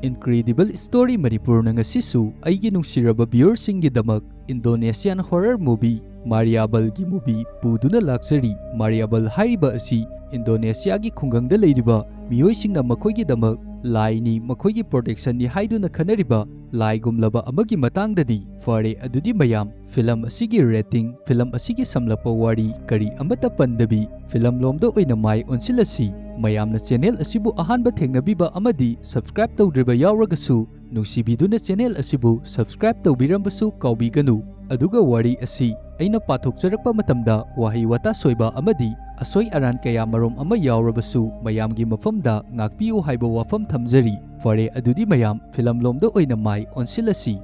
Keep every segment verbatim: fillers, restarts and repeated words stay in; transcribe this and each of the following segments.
Incredible Story ꯃꯅꯤꯄꯨꯔꯅ ꯉꯁꯤꯁꯨ ꯑꯩꯒꯤ ꯅꯨꯡꯁꯤꯔꯕ viewerꯁꯤꯡꯒꯤꯗꯃꯛ Indonesian horror movie ꯃꯥꯔꯤꯌꯥꯕꯜꯒꯤ movie ꯄꯨꯗꯨꯅ ꯂꯥꯛꯆꯔꯤ꯫ ꯃꯥꯔꯤꯌꯥꯕꯜ ꯍꯥꯏꯔꯤꯕ ꯑꯁꯤ ꯏꯟꯗꯣꯅꯦꯁꯤꯌꯥꯒꯤ ꯈꯨꯡꯒꯪꯗ ꯂꯩꯔꯤꯕ ꯃꯤꯑꯣꯏꯁꯤꯡꯅ ꯃꯈꯣꯏꯒꯤꯗꯃꯛ ꯂꯥꯏꯅꯤ, ꯃꯈꯣꯏꯒꯤ protectionꯅꯤ ꯍꯥꯏꯗꯨꯅ ꯈꯟꯅꯔꯤꯕ ꯂꯥꯏꯒꯨꯝꯂꯕ ꯑꯃꯒꯤ ꯃꯇꯥꯡꯗꯅꯤ꯫ ꯐꯔꯦ, ꯑꯗꯨꯗꯤ ꯃꯌꯥꯝ, film ꯑꯁꯤꯒꯤ rating, film ꯑꯁꯤꯒꯤ ꯁꯝꯂꯞꯄ ꯋꯥꯔꯤ ꯀꯔꯤ ꯑꯃꯠꯇ ꯄꯟꯗꯕꯤ film ꯂꯣꯝꯗ ꯑꯣꯏꯅ ꯃꯥꯏ ꯑꯣꯟꯁꯤꯜꯂꯁꯤ꯫ ꯃꯌꯥꯝꯅ channel ꯑꯁꯤꯕꯨ ꯑꯍꯥꯟꯕ ꯊꯦꯡꯅꯕꯤꯕ ꯑꯃꯗꯤ subscribe ꯇꯧꯗ꯭ꯔꯤꯕ ꯌꯥꯎꯔꯒꯁꯨ, ꯅꯨꯡꯁꯤꯕꯤꯗꯨꯅ channel ꯑꯁꯤꯕꯨ subscribe ꯇꯧꯕꯤꯔꯝꯕꯁꯨ ꯀꯥꯎꯕꯤꯒꯅꯨ꯫ ꯑꯗꯨꯒ ꯋꯥꯔꯤ ꯑꯁꯤ ꯑꯩꯅ ꯄꯥꯊꯣꯛꯆꯔꯛꯄ ꯃꯇꯝꯗ ꯋꯥꯍꯩ ꯋꯥꯇꯥ ꯁꯣꯏꯕ ꯑꯃꯗꯤ ꯑꯁꯣꯏ ꯑꯔꯥꯟ ꯀꯌꯥ ꯃꯔꯨꯝ ꯑꯃ ꯌꯥꯎꯔꯕꯁꯨ ꯃꯌꯥꯝꯒꯤ ꯃꯐꯝꯗ ꯉꯥꯛꯄꯤꯌꯨ ꯍꯥꯏꯕ ꯋꯥꯐꯝ ꯊꯝꯖꯔꯤ꯫ ꯐꯔꯦ, ꯑꯗꯨꯗꯤ ꯃꯌꯥꯝ, film ꯂꯣꯝꯗ ꯑꯣꯏꯅ ꯃꯥꯏ ꯑꯣꯟꯁꯤꯜꯂꯁꯤ꯫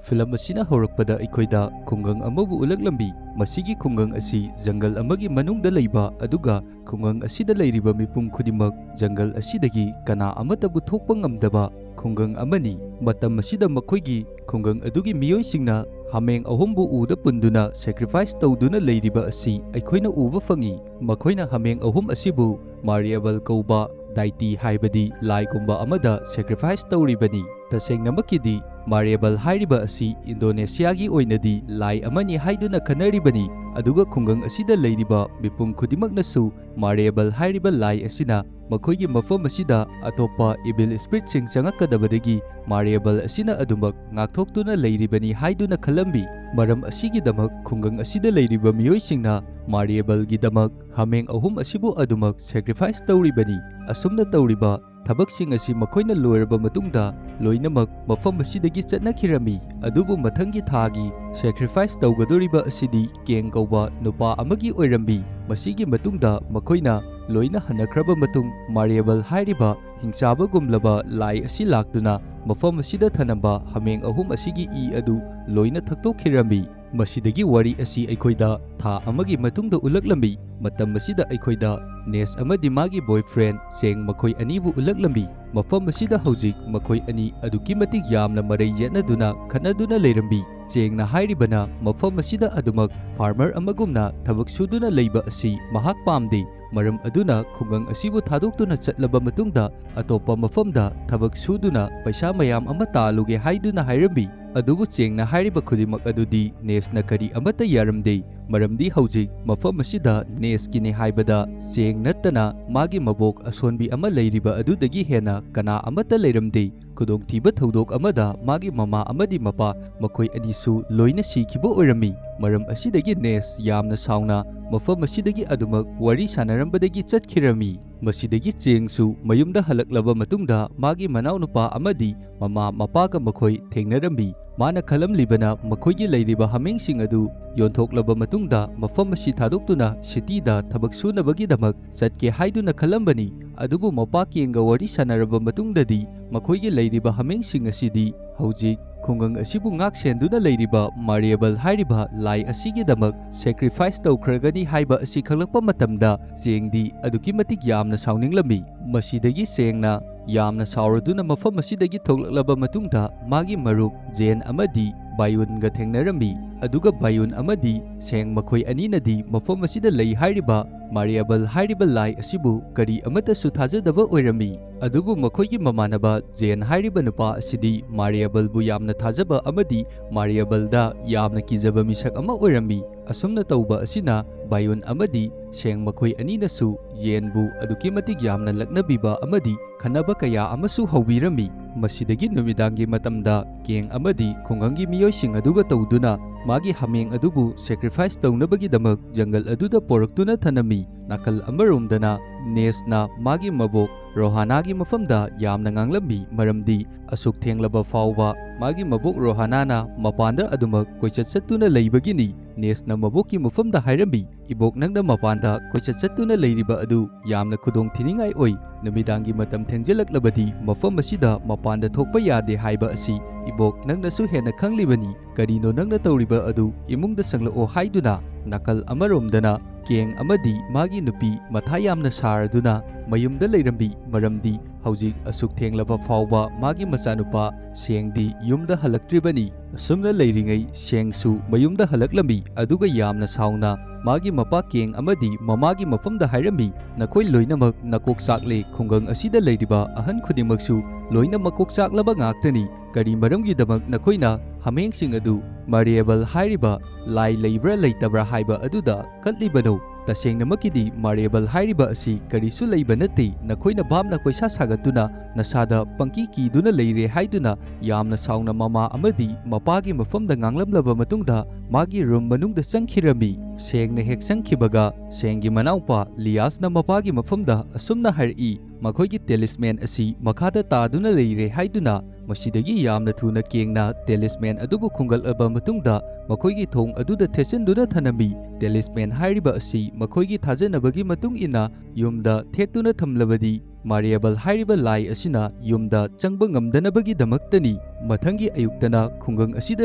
Film ꯑꯁꯤꯅ ꯍꯧꯔꯛꯄꯗ ꯑꯩꯈꯣꯏꯗ ꯈꯨꯡꯒꯪ ꯑꯃꯕꯨ ꯎꯠꯂꯛꯂꯝꯃꯤ꯫ ꯃꯁꯤꯒꯤ ꯈꯨꯡꯒꯪ ꯑꯁꯤ ꯖꯪꯒꯜ ꯑꯃꯒꯤ ꯃꯅꯨꯡꯗ ꯂꯩꯕ, ꯑꯗꯨꯒ ꯈꯨꯡꯒꯪ ꯑꯁꯤꯗ ꯂꯩꯔꯤꯕ ꯃꯤꯄꯨꯝ ꯈꯨꯗꯤꯡꯃꯛ ꯖꯪꯒꯜ ꯑꯁꯤꯗꯒꯤ ꯀꯅꯥ ꯑꯃꯠꯇꯕꯨ ꯊꯣꯛꯄ ꯉꯝꯗꯕ ꯈꯨꯡꯒꯪ ꯑꯃꯅꯤ꯫ ꯃꯇꯝ ꯑꯁꯤꯗ ꯃꯈꯣꯏꯒꯤ ꯈꯨꯡꯒꯪ ꯑꯗꯨꯒꯤ ꯃꯤꯑꯣꯏꯁꯤꯡꯅ ꯍꯥꯃꯦꯡ ꯑꯍꯨꯝꯕꯨ ꯎꯗ ꯄꯨꯟꯗꯨꯅ sacrifice ꯇꯧꯗꯨꯅ ꯂꯩꯔꯤꯕ ꯑꯁꯤ ꯑꯩꯈꯣꯏꯅ ꯎꯕ ꯐꯪꯏ꯫ ꯃꯈꯣꯏꯅ ꯍꯥꯃꯦꯡ ꯑꯍꯨꯝ ꯑꯁꯤꯕꯨ ꯃꯥꯔꯤꯌꯥꯕꯜ ꯀꯧꯕ deity, ꯍꯥꯏꯕꯗꯤ ꯂꯥꯏꯒꯨꯝꯕ ꯑꯃꯗ sacrifice ꯇꯧꯔꯤꯕꯅꯤ꯫ ꯇꯁꯦꯡꯅꯃꯛꯀꯤꯗꯤ ꯃꯥꯔꯤꯌꯥꯕꯜ ꯍꯥꯏꯔꯤꯕ ꯑꯁꯤ ꯏꯟꯗꯣꯅꯦꯁꯤꯌꯥꯒꯤ ꯑꯣꯏꯅꯗꯤ ꯂꯥꯏ ꯑꯃꯅꯤ ꯍꯥꯏꯗꯨꯅ ꯈꯟꯅꯔꯤꯕꯅꯤ, ꯑꯗꯨꯒ ꯈꯨꯡꯒꯪ ꯑꯁꯤꯗ ꯂꯩꯔꯤꯕ ꯃꯤꯄꯨꯝ ꯈꯨꯗꯤꯡꯃꯛꯅꯁꯨ ꯃꯥꯔꯤꯌꯥꯕꯜ ꯍꯥꯏꯔꯤꯕ ꯂꯥꯏ ꯑꯁꯤꯅ ꯃꯈꯣꯏꯒꯤ ꯃꯐꯝ ꯑꯁꯤꯗ ꯑꯇꯣꯞꯄ evil spiritꯁꯤꯡ ꯆꯪꯉꯛꯀꯗꯕꯗꯒꯤ ꯃꯥꯔꯤꯌꯥꯕꯜ ꯑꯁꯤꯅ ꯑꯗꯨꯃꯛ ꯉꯥꯛꯊꯣꯛꯇꯨꯅ ꯂꯩꯔꯤꯕꯅꯤ ꯍꯥꯏꯗꯨꯅ ꯈꯜꯂꯝꯃꯤ꯫ ꯃꯔꯝ ꯑꯁꯤꯒꯤꯗꯃꯛ ꯈꯨꯡꯒꯪ ꯑꯁꯤꯗ ꯂꯩꯔꯤꯕ ꯃꯤꯑꯣꯏꯁꯤꯡꯅ ꯃꯥꯔꯤꯌꯥꯕꯜꯒꯤꯗꯃꯛ ꯍꯥꯃꯦꯡ ꯑꯍꯨꯝ ꯑꯁꯤꯕꯨ ꯑꯗꯨꯃꯛ sacrifice ꯇꯧꯔꯤꯕꯅꯤ꯫ ꯑꯁꯨꯝꯅ ꯇꯧꯔꯤꯕ ꯊꯕꯛꯁꯤꯡ ꯑꯁꯤ ꯃꯈꯣꯏꯅ ꯂꯣꯏꯔꯕ ꯃꯇꯨꯡꯗ ꯂꯣꯏꯅꯃꯛ ꯃꯐꯝ ꯑꯁꯤꯗꯒꯤ ꯆꯠꯅꯈꯤꯔꯝꯃꯤ꯫ ꯑꯗꯨꯕꯨ ꯃꯊꯪꯒꯤ ꯊꯥꯒꯤ sacrifice ꯇꯧꯒꯗꯧꯔꯤꯕ ꯑꯁꯤꯗꯤ ꯀꯦꯡ ꯀꯧꯕ ꯅꯨꯄꯥ ꯑꯃꯒꯤ ꯑꯣꯏꯔꯝꯃꯤ꯫ ꯃꯁꯤꯒꯤ ꯃꯇꯨꯡꯗ ꯃꯈꯣꯏꯅ ꯂꯣꯏꯅ ꯍꯟꯅꯈ꯭ꯔꯕ ꯃꯇꯨꯡ, ꯃꯥꯔꯤꯌꯥꯕꯜ ꯍꯥꯏꯔꯤꯕ ꯍꯤꯡꯆꯥꯕꯒꯨꯝꯂꯕ ꯂꯥꯏ ꯑꯁꯤ ꯂꯥꯛꯇꯨꯅ ꯃꯐꯝ ꯑꯁꯤꯗ ꯊꯅꯝꯕ ꯍꯥꯃꯦꯡ ꯑꯍꯨꯝ ꯑꯁꯤꯒꯤ ꯏ ꯑꯗꯨ ꯂꯣꯏꯅ ꯊꯛꯇꯣꯛꯈꯤꯔꯝꯃꯤ꯫ ꯃꯁꯤꯗꯒꯤ ꯋꯥꯔꯤ ꯑꯁꯤ ꯑꯩꯈꯣꯏꯗ ꯊꯥ ꯑꯃꯒꯤ ꯃꯇꯨꯡꯗ ꯎꯠꯂꯛꯂꯝꯃꯤ꯫ ꯃꯇꯝ ꯑꯁꯤꯗ ꯑꯩꯈꯣꯏꯗ ꯅꯦꯁ ꯑꯃꯗꯤ ꯃꯥꯒꯤ boyfriend ꯆꯦꯡ ꯃꯈꯣꯏ ꯑꯅꯤꯕꯨ ꯎꯠꯂꯛꯂꯝꯃꯤ꯫ ꯃꯐꯝ ꯑꯁꯤꯗ ꯍꯧꯖꯤꯛ ꯃꯈꯣꯏ ꯑꯅꯤ ꯑꯗꯨꯛꯀꯤ ꯃꯇꯤꯛ ꯌꯥꯝꯅ ꯃꯔꯩ ꯌꯦꯠꯅꯗꯨꯅ ꯈꯠꯅꯗꯨꯅ ꯂꯩꯔꯝꯃꯤ꯫ ꯆꯦꯡꯅ ꯍꯥꯏꯔꯤꯕꯅ ꯃꯐꯝ ꯑꯁꯤꯗ ꯑꯗꯨꯃꯛ farmer ꯑꯃꯒꯨꯝꯅ ꯊꯕꯛ ꯁꯨꯗꯨꯅ ꯂꯩꯕ ꯑꯁꯤ ꯃꯍꯥꯛ ꯄꯥꯝꯗꯦ꯫ ꯃꯔꯝ ꯑꯗꯨꯅ ꯈꯨꯡꯒꯪ ꯑꯁꯤꯕꯨ ꯊꯥꯗꯣꯛꯇꯨꯅ ꯆꯠꯂꯕ ꯃꯇꯨꯡꯗ ꯑꯇꯣꯞꯄ ꯃꯐꯝꯗ ꯊꯕꯛ ꯁꯨꯗꯨꯅ ꯄꯩꯁꯥ ꯃꯌꯥꯝ ꯑꯃ ꯇꯥꯜꯂꯨꯒꯦ ꯍꯥꯏꯗꯨꯅ ꯍꯥꯏꯔꯝꯃꯤ꯫ ꯑꯗꯨꯕꯨ ꯆꯦꯡꯅ ꯍꯥꯏꯔꯤꯕ ꯈꯨꯗꯤꯡꯃꯛ ꯑꯗꯨꯗꯤ ꯅꯦꯁꯅ ꯀꯔꯤ ꯑꯃꯠꯇ ꯌꯥꯔꯝꯗꯦ꯫ ꯃꯔꯝꯗꯤ ꯍꯧꯖꯤꯛ ꯃꯐꯝ ꯑꯁꯤꯗ ꯅꯦꯁꯀꯤꯅꯤ ꯍꯥꯏꯕꯗ ꯆꯦꯡ ꯅꯠꯇꯅ ꯃꯥꯒꯤ ꯃꯕꯣꯛ ꯑꯁꯣꯟꯕꯤ ꯑꯃ ꯂꯩꯔꯤꯕ ꯑꯗꯨꯗꯒꯤ ꯍꯦꯟꯅ ꯀꯅꯥ ꯑꯃꯠꯇ ꯂꯩꯔꯝꯗꯦ꯫ ꯈꯨꯗꯣꯡꯊꯤꯕ ꯊꯧꯗꯣꯛ ꯑꯃꯗ ꯃꯥꯒꯤ ꯃꯃꯥ ꯑꯃꯗꯤ ꯃꯄꯥ ꯃꯈꯣꯏ ꯑꯅꯤꯁꯨ ꯂꯣꯏꯅ ꯁꯤꯈꯤꯕ ꯑꯣꯏꯔꯝꯃꯤ꯫ ꯃꯔꯝ ꯑꯁꯤꯗꯒꯤ ꯅꯦꯁ ꯌꯥꯝꯅ ꯁꯥꯎꯅ ꯃꯐꯝ ꯑꯁꯤꯗꯒꯤ ꯑꯗꯨꯃꯛ ꯋꯥꯔꯤ ꯁꯥꯟꯅꯔꯝꯕꯗꯒꯤ ꯆꯠꯈꯤꯔꯝꯃꯤ꯫ ꯃꯁꯤꯗꯒꯤ ꯆꯦꯡꯁꯨ ꯃꯌꯨꯝꯗ ꯍꯜꯂꯛꯂꯕ ꯃꯇꯨꯡꯗ ꯃꯥꯒꯤ ꯃꯅꯥꯎꯅꯨꯄꯥ ꯑꯃꯗꯤ ꯃꯃꯥ ꯃꯄꯥꯒ ꯃꯈꯣꯏ ꯊꯦꯡꯅꯔꯝꯃꯤ꯫ ꯃꯥꯅ ꯈꯜꯂꯝꯂꯤꯕꯅ ꯃꯈꯣꯏꯒꯤ ꯂꯩꯔꯤꯕ ꯍꯥꯃꯦꯡꯁꯤꯡ ꯑꯗꯨ ꯌꯣꯟꯊꯣꯛꯂꯕ ꯃꯇꯨꯡꯗ ꯃꯐꯝ ꯑꯁꯤ ꯊꯥꯗꯣꯛꯇꯨꯅ ꯁꯤꯇꯤꯗ ꯊꯕꯛ ꯁꯨꯅꯕꯒꯤꯗꯃꯛ ꯆꯠꯀꯦ ꯍꯥꯏꯗꯨꯅ ꯈꯜꯂꯝꯕꯅꯤ꯫ ꯑꯗꯨꯕꯨ ꯃꯄꯥ ꯀꯦꯡꯒ ꯋꯥꯔꯤ ꯁꯥꯟꯅꯔꯕ ꯃꯇꯨꯡꯗꯗꯤ ꯃꯈꯣꯏꯒꯤ ꯂꯩꯔꯤꯕ ꯍꯥꯃꯦꯡꯁꯤꯡ ꯑꯁꯤꯗꯤ ꯍꯧꯖꯤꯛ ꯈꯨꯡꯒꯪ ꯑꯁꯤꯕꯨ ꯉꯥꯛ ꯁꯦꯟꯗꯨꯅ ꯂꯩꯔꯤꯕ ꯃꯥꯔꯤꯌꯦꯕꯜ ꯍꯥꯏꯔꯤꯕ ꯂꯥꯏ ꯑꯁꯤꯒꯤꯗꯃꯛ sacrifice ꯇꯧꯈ꯭ꯔꯒꯅꯤ ꯍꯥꯏꯕ ꯑꯁꯤ ꯈꯪꯂꯛꯄ ꯃꯇꯝꯗ ꯆꯦꯡꯗꯤ ꯑꯗꯨꯛꯀꯤ ꯃꯇꯤꯛ ꯌꯥꯝꯅ ꯁꯥꯎꯅꯤꯡꯂꯝꯃꯤ꯫ ꯃꯁꯤꯗꯒꯤ ꯆꯦꯡꯅ ꯌꯥꯝꯅ ꯁꯥꯎꯔꯗꯨꯅ ꯃꯐꯝ ꯑꯁꯤꯗꯒꯤ ꯊꯣꯛꯂꯛꯂꯕ ꯃꯇꯨꯡꯗ ꯃꯥꯒꯤ ꯃꯔꯨꯞ ꯖꯦꯟ ꯑꯃꯗꯤ ꯕꯥꯌꯨꯟꯒ ꯊꯦꯡꯅꯔꯝꯃꯤ꯫ ꯑꯗꯨꯒ ꯕꯥꯌꯨꯟ ꯑꯃꯗꯤ ꯁꯦꯡ ꯃꯈꯣꯏ ꯑꯅꯤꯅꯗꯤ ꯃꯐꯝ ꯑꯁꯤꯗ ꯂꯩ ꯍꯥꯏꯔꯤꯕ ꯃꯥꯔꯤꯌꯦꯕꯜ ꯍꯥꯏꯔꯤꯕ ꯂꯥꯏ ꯑꯁꯤꯕꯨ ꯀꯔꯤ ꯑꯃꯠꯇꯁꯨ ꯊꯥꯖꯗꯕ ꯑꯣꯏꯔꯝꯃꯤ꯫ ꯑꯗꯨꯕꯨ ꯃꯈꯣꯏꯒꯤ ꯃꯃꯥꯟꯅꯕ ꯖꯦꯟ ꯍꯥꯏꯔꯤꯕ ꯅꯨꯄꯥ ꯑꯁꯤꯗꯤ ꯃꯥꯔꯤꯌꯦꯕꯜꯕꯨ ꯌꯥꯝꯅ ꯊꯥꯖꯕ ꯑꯃꯗꯤ ꯃꯥꯔꯤꯌꯦꯕꯜꯗ ꯌꯥꯝꯅ ꯀꯤꯖꯕ ꯃꯤꯁꯛ ꯑꯃ ꯑꯣꯏꯔꯝꯃꯤ꯫ ꯑꯁꯨꯝꯅ ꯇꯧꯕ ꯑꯁꯤꯅ ꯕꯥꯌꯨꯟ ꯑꯃꯗꯤ ꯁꯦꯡ ꯃꯈꯣꯏ ꯑꯅꯤꯅꯁꯨ ꯌꯦꯟꯕꯨ ꯑꯗꯨꯛꯀꯤ ꯃꯇꯤꯛ ꯌꯥꯝꯅ ꯂꯛꯅꯕꯤꯕ ꯑꯃꯗꯤ ꯈꯟꯅꯕ ꯀꯌꯥ ꯑꯃꯁꯨ ꯍꯧꯕꯤꯔꯝꯃꯤ꯫ ꯃꯁꯤꯗꯒꯤ ꯅꯨꯃꯤꯗꯥꯡꯒꯤ ꯃꯇꯝꯗ ꯀꯦꯡ ꯑꯃꯗꯤ ꯈꯨꯡꯒꯪꯒꯤ ꯃꯤꯑꯣꯏꯁꯤꯡ ꯑꯗꯨꯒ ꯇꯧꯗꯨꯅ ꯃꯥꯒꯤ ꯍꯥꯃꯦꯡ ꯑꯗꯨꯕꯨ sacrifice ꯇꯧꯅꯕꯒꯤꯗꯃꯛ ꯖꯪꯒꯜ ꯑꯗꯨꯗ ꯄꯣꯔꯛꯇꯨꯅ ꯊꯅꯝꯃꯤ꯫ ꯅꯥꯀꯜ ꯑꯃꯔꯣꯝꯗꯅ ꯅꯦꯁꯅ ꯃꯥꯒꯤ ꯃꯕꯣꯛ ꯔꯣꯍꯥꯅꯥꯒꯤ ꯃꯐꯝꯗ ꯌꯥꯝꯅ ꯉꯥꯡꯂꯝꯃꯤ, ꯃꯔꯝꯗꯤ ꯑꯁꯨꯛ ꯊꯦꯡꯂꯕ ꯐꯥꯎꯕ ꯃꯥꯒꯤ ꯃꯕꯣꯛ ꯔꯣꯍꯥꯅꯥꯅ ꯃꯄꯥꯟꯗ ꯑꯗꯨꯃꯛ ꯀꯣꯏꯆꯠ ꯆꯠꯇꯨꯅ ꯂꯩꯕꯒꯤꯅꯤ꯫ ꯅꯦꯁꯅ ꯃꯕꯣꯛꯀꯤ ꯃꯐꯝꯗ ꯍꯥꯏꯔꯝꯃꯤ, "ꯏꯕꯣꯛ, ꯅꯪꯅ ꯃꯄꯥꯟꯗ ꯀꯣꯏꯆꯠ ꯆꯠꯇꯨꯅ ꯂꯩꯔꯤꯕ ꯑꯗꯨ ꯌꯥꯝꯅ ꯈꯨꯗꯣꯡ ꯊꯤꯅꯤꯡꯉꯥꯏ ꯑꯣꯏ꯫ ꯅꯨꯃꯤꯗꯥꯡꯒꯤ ꯃꯇꯝ ꯊꯦꯡꯖꯤꯜꯂꯛꯂꯕꯗꯤ ꯃꯐꯝ ꯑꯁꯤꯗ ꯃꯄꯥꯟꯗ ꯊꯣꯛꯄ ꯌꯥꯗꯦ ꯍꯥꯏꯕ ꯑꯁꯤ, ꯏꯕꯣꯛ, ꯅꯪꯅꯁꯨ ꯍꯦꯟꯅ ꯈꯪꯂꯤꯕꯅꯤ꯫ ꯀꯔꯤꯅꯣ ꯅꯪꯅ ꯇꯧꯔꯤꯕ ꯑꯗꯨ? ꯏꯃꯨꯡꯗ ꯆꯪꯂꯛꯑꯣ" ꯍꯥꯏꯗꯨꯅ꯫ ꯅꯥꯀꯜ ꯑꯃꯔꯣꯝꯗꯅ ꯀꯦꯡ ꯑꯃꯗꯤ ꯃꯥꯒꯤ ꯅꯨꯄꯤ ꯃꯊꯥ ꯌꯥꯝꯅ ꯁꯥꯔꯗꯨꯅ ꯃꯌꯨꯝꯗ ꯂꯩꯔꯝꯃꯤ, ꯃꯔꯝꯗꯤ ꯍꯧꯖꯤꯛ ꯑꯁꯨꯛ ꯊꯦꯡꯂꯕ ꯐꯥꯎꯕ ꯃꯥꯒꯤ ꯃꯆꯥꯅꯨꯄꯥ ꯁꯦꯡꯗꯤ ꯌꯨꯝꯗ ꯍꯜꯂꯛꯇ꯭ꯔꯤꯕꯅꯤ꯫ ꯑꯁꯨꯝꯅ ꯂꯩꯔꯤꯉꯩ ꯁꯦꯡꯁꯨ ꯃꯌꯨꯝꯗ ꯍꯜꯂꯛꯂꯝꯃꯤ, ꯑꯗꯨꯒ ꯌꯥꯝꯅ ꯁꯥꯎꯅ ꯃꯥꯒꯤ ꯃꯄꯥ ꯀꯦꯡ ꯑꯃꯗꯤ ꯃꯃꯥꯒꯤ ꯃꯐꯝꯗ ꯍꯥꯏꯔꯝꯃꯤ, "ꯅꯈꯣꯏ ꯂꯣꯏꯅꯃꯛ ꯅꯀꯣꯛ ꯆꯥꯛꯂꯦ, ꯈꯨꯡꯒꯪ ꯑꯁꯤꯗ ꯂꯩꯔꯤꯕ ꯑꯍꯟ ꯈꯨꯗꯤꯡꯃꯛꯁꯨ ꯂꯣꯏꯅ ꯃꯀꯣꯛ ꯆꯥꯛꯂꯕ ꯉꯥꯛꯇꯅꯤ꯫ ꯀꯔꯤ ꯃꯔꯝꯒꯤꯗꯃꯛ ꯅꯈꯣꯏꯅ ꯍꯥꯃꯦꯡꯁꯤꯡ ꯑꯗꯨ ꯃꯥꯔꯤꯑꯦꯕꯜ ꯍꯥꯏꯔꯤꯕ ꯂꯥꯏ ꯂꯩꯕ꯭ꯔꯥ ꯂꯩꯇꯕ꯭ꯔꯥ ꯍꯥꯏꯕ ꯑꯗꯨꯗ ꯀꯠꯂꯤꯕꯅꯣ? ꯇꯁꯦꯡꯅꯃꯛꯀꯤꯗꯤ ꯃꯥꯔꯤꯑꯦꯕꯜ ꯍꯥꯏꯔꯤꯕ ꯑꯁꯤ ꯀꯔꯤꯁꯨ ꯂꯩꯕ ꯅꯠꯇꯦ꯫ ꯅꯈꯣꯏꯅ ꯚꯥꯞꯅ ꯀꯣꯏꯁꯥ ꯁꯥꯒꯠꯇꯨꯅ ꯅꯁꯥꯗ ꯄꯪꯀꯤ ꯀꯤꯗꯨꯅ ꯂꯩꯔꯦ" ꯍꯥꯏꯗꯨꯅ ꯌꯥꯝꯅ ꯁꯥꯎꯅ ꯃꯃꯥ ꯑꯃꯗꯤ ꯃꯄꯥꯒꯤ ꯃꯐꯝꯗ ꯉꯥꯡꯂꯝꯂꯕ ꯃꯇꯨꯡꯗ ꯃꯥꯒꯤ ꯔꯨꯝ ꯃꯅꯨꯡꯗ ꯆꯪꯈꯤꯔꯝꯃꯤ꯫ ꯁꯦꯡꯅ ꯍꯦꯛ ꯆꯪꯈꯤꯕꯒ ꯁꯦꯡꯒꯤ ꯃꯅꯥꯎꯄꯥ ꯂꯤꯌꯥꯁꯅ ꯃꯄꯥꯒꯤ ꯃꯐꯝꯗ ꯑꯁꯨꯝꯅ ꯍꯥꯏꯔꯛꯏ, "ꯃꯈꯣꯏꯒꯤ ꯇꯦꯂꯤꯁꯃꯦꯟ ꯑꯁꯤ ꯃꯈꯥꯗ ꯇꯥꯗꯨꯅ ꯂꯩꯔꯦ" ꯍꯥꯏꯗꯨꯅ꯫ ꯃꯁꯤꯗꯒꯤ ꯌꯥꯝꯅ ꯊꯨꯅ ꯀꯦꯡꯅ ꯇꯦꯂꯤꯁꯃꯦꯟ ꯑꯗꯨꯕꯨ ꯈꯨꯝꯒꯠꯂꯕ ꯃꯇꯨꯡꯗ ꯃꯈꯣꯏꯒꯤ ꯊꯣꯡ ꯑꯗꯨꯗ ꯊꯦꯠꯆꯤꯟꯗꯨꯅ ꯊꯅꯝꯃꯤ꯫ ꯇꯦꯂꯤꯁꯃꯦꯟ ꯍꯥꯏꯔꯤꯕ ꯑꯁꯤ ꯃꯈꯣꯏꯒꯤ ꯊꯥꯖꯅꯕꯒꯤ ꯃꯇꯨꯡ ꯏꯟꯅ ꯌꯨꯝꯗ ꯊꯦꯠꯇꯨꯅ ꯊꯝꯂꯕꯗꯤ ꯃꯥꯔꯤꯑꯦꯕꯜ ꯍꯥꯏꯔꯤꯕ ꯂꯥꯏ ꯑꯁꯤꯅ ꯌꯨꯝꯗ ꯆꯪꯕ ꯉꯝꯗꯅꯕꯒꯤꯗꯃꯛꯇꯅꯤ꯫ ꯃꯊꯪꯒꯤ ꯑꯌꯨꯛꯇꯅ ꯈꯨꯡꯒꯪ ꯑꯁꯤꯗ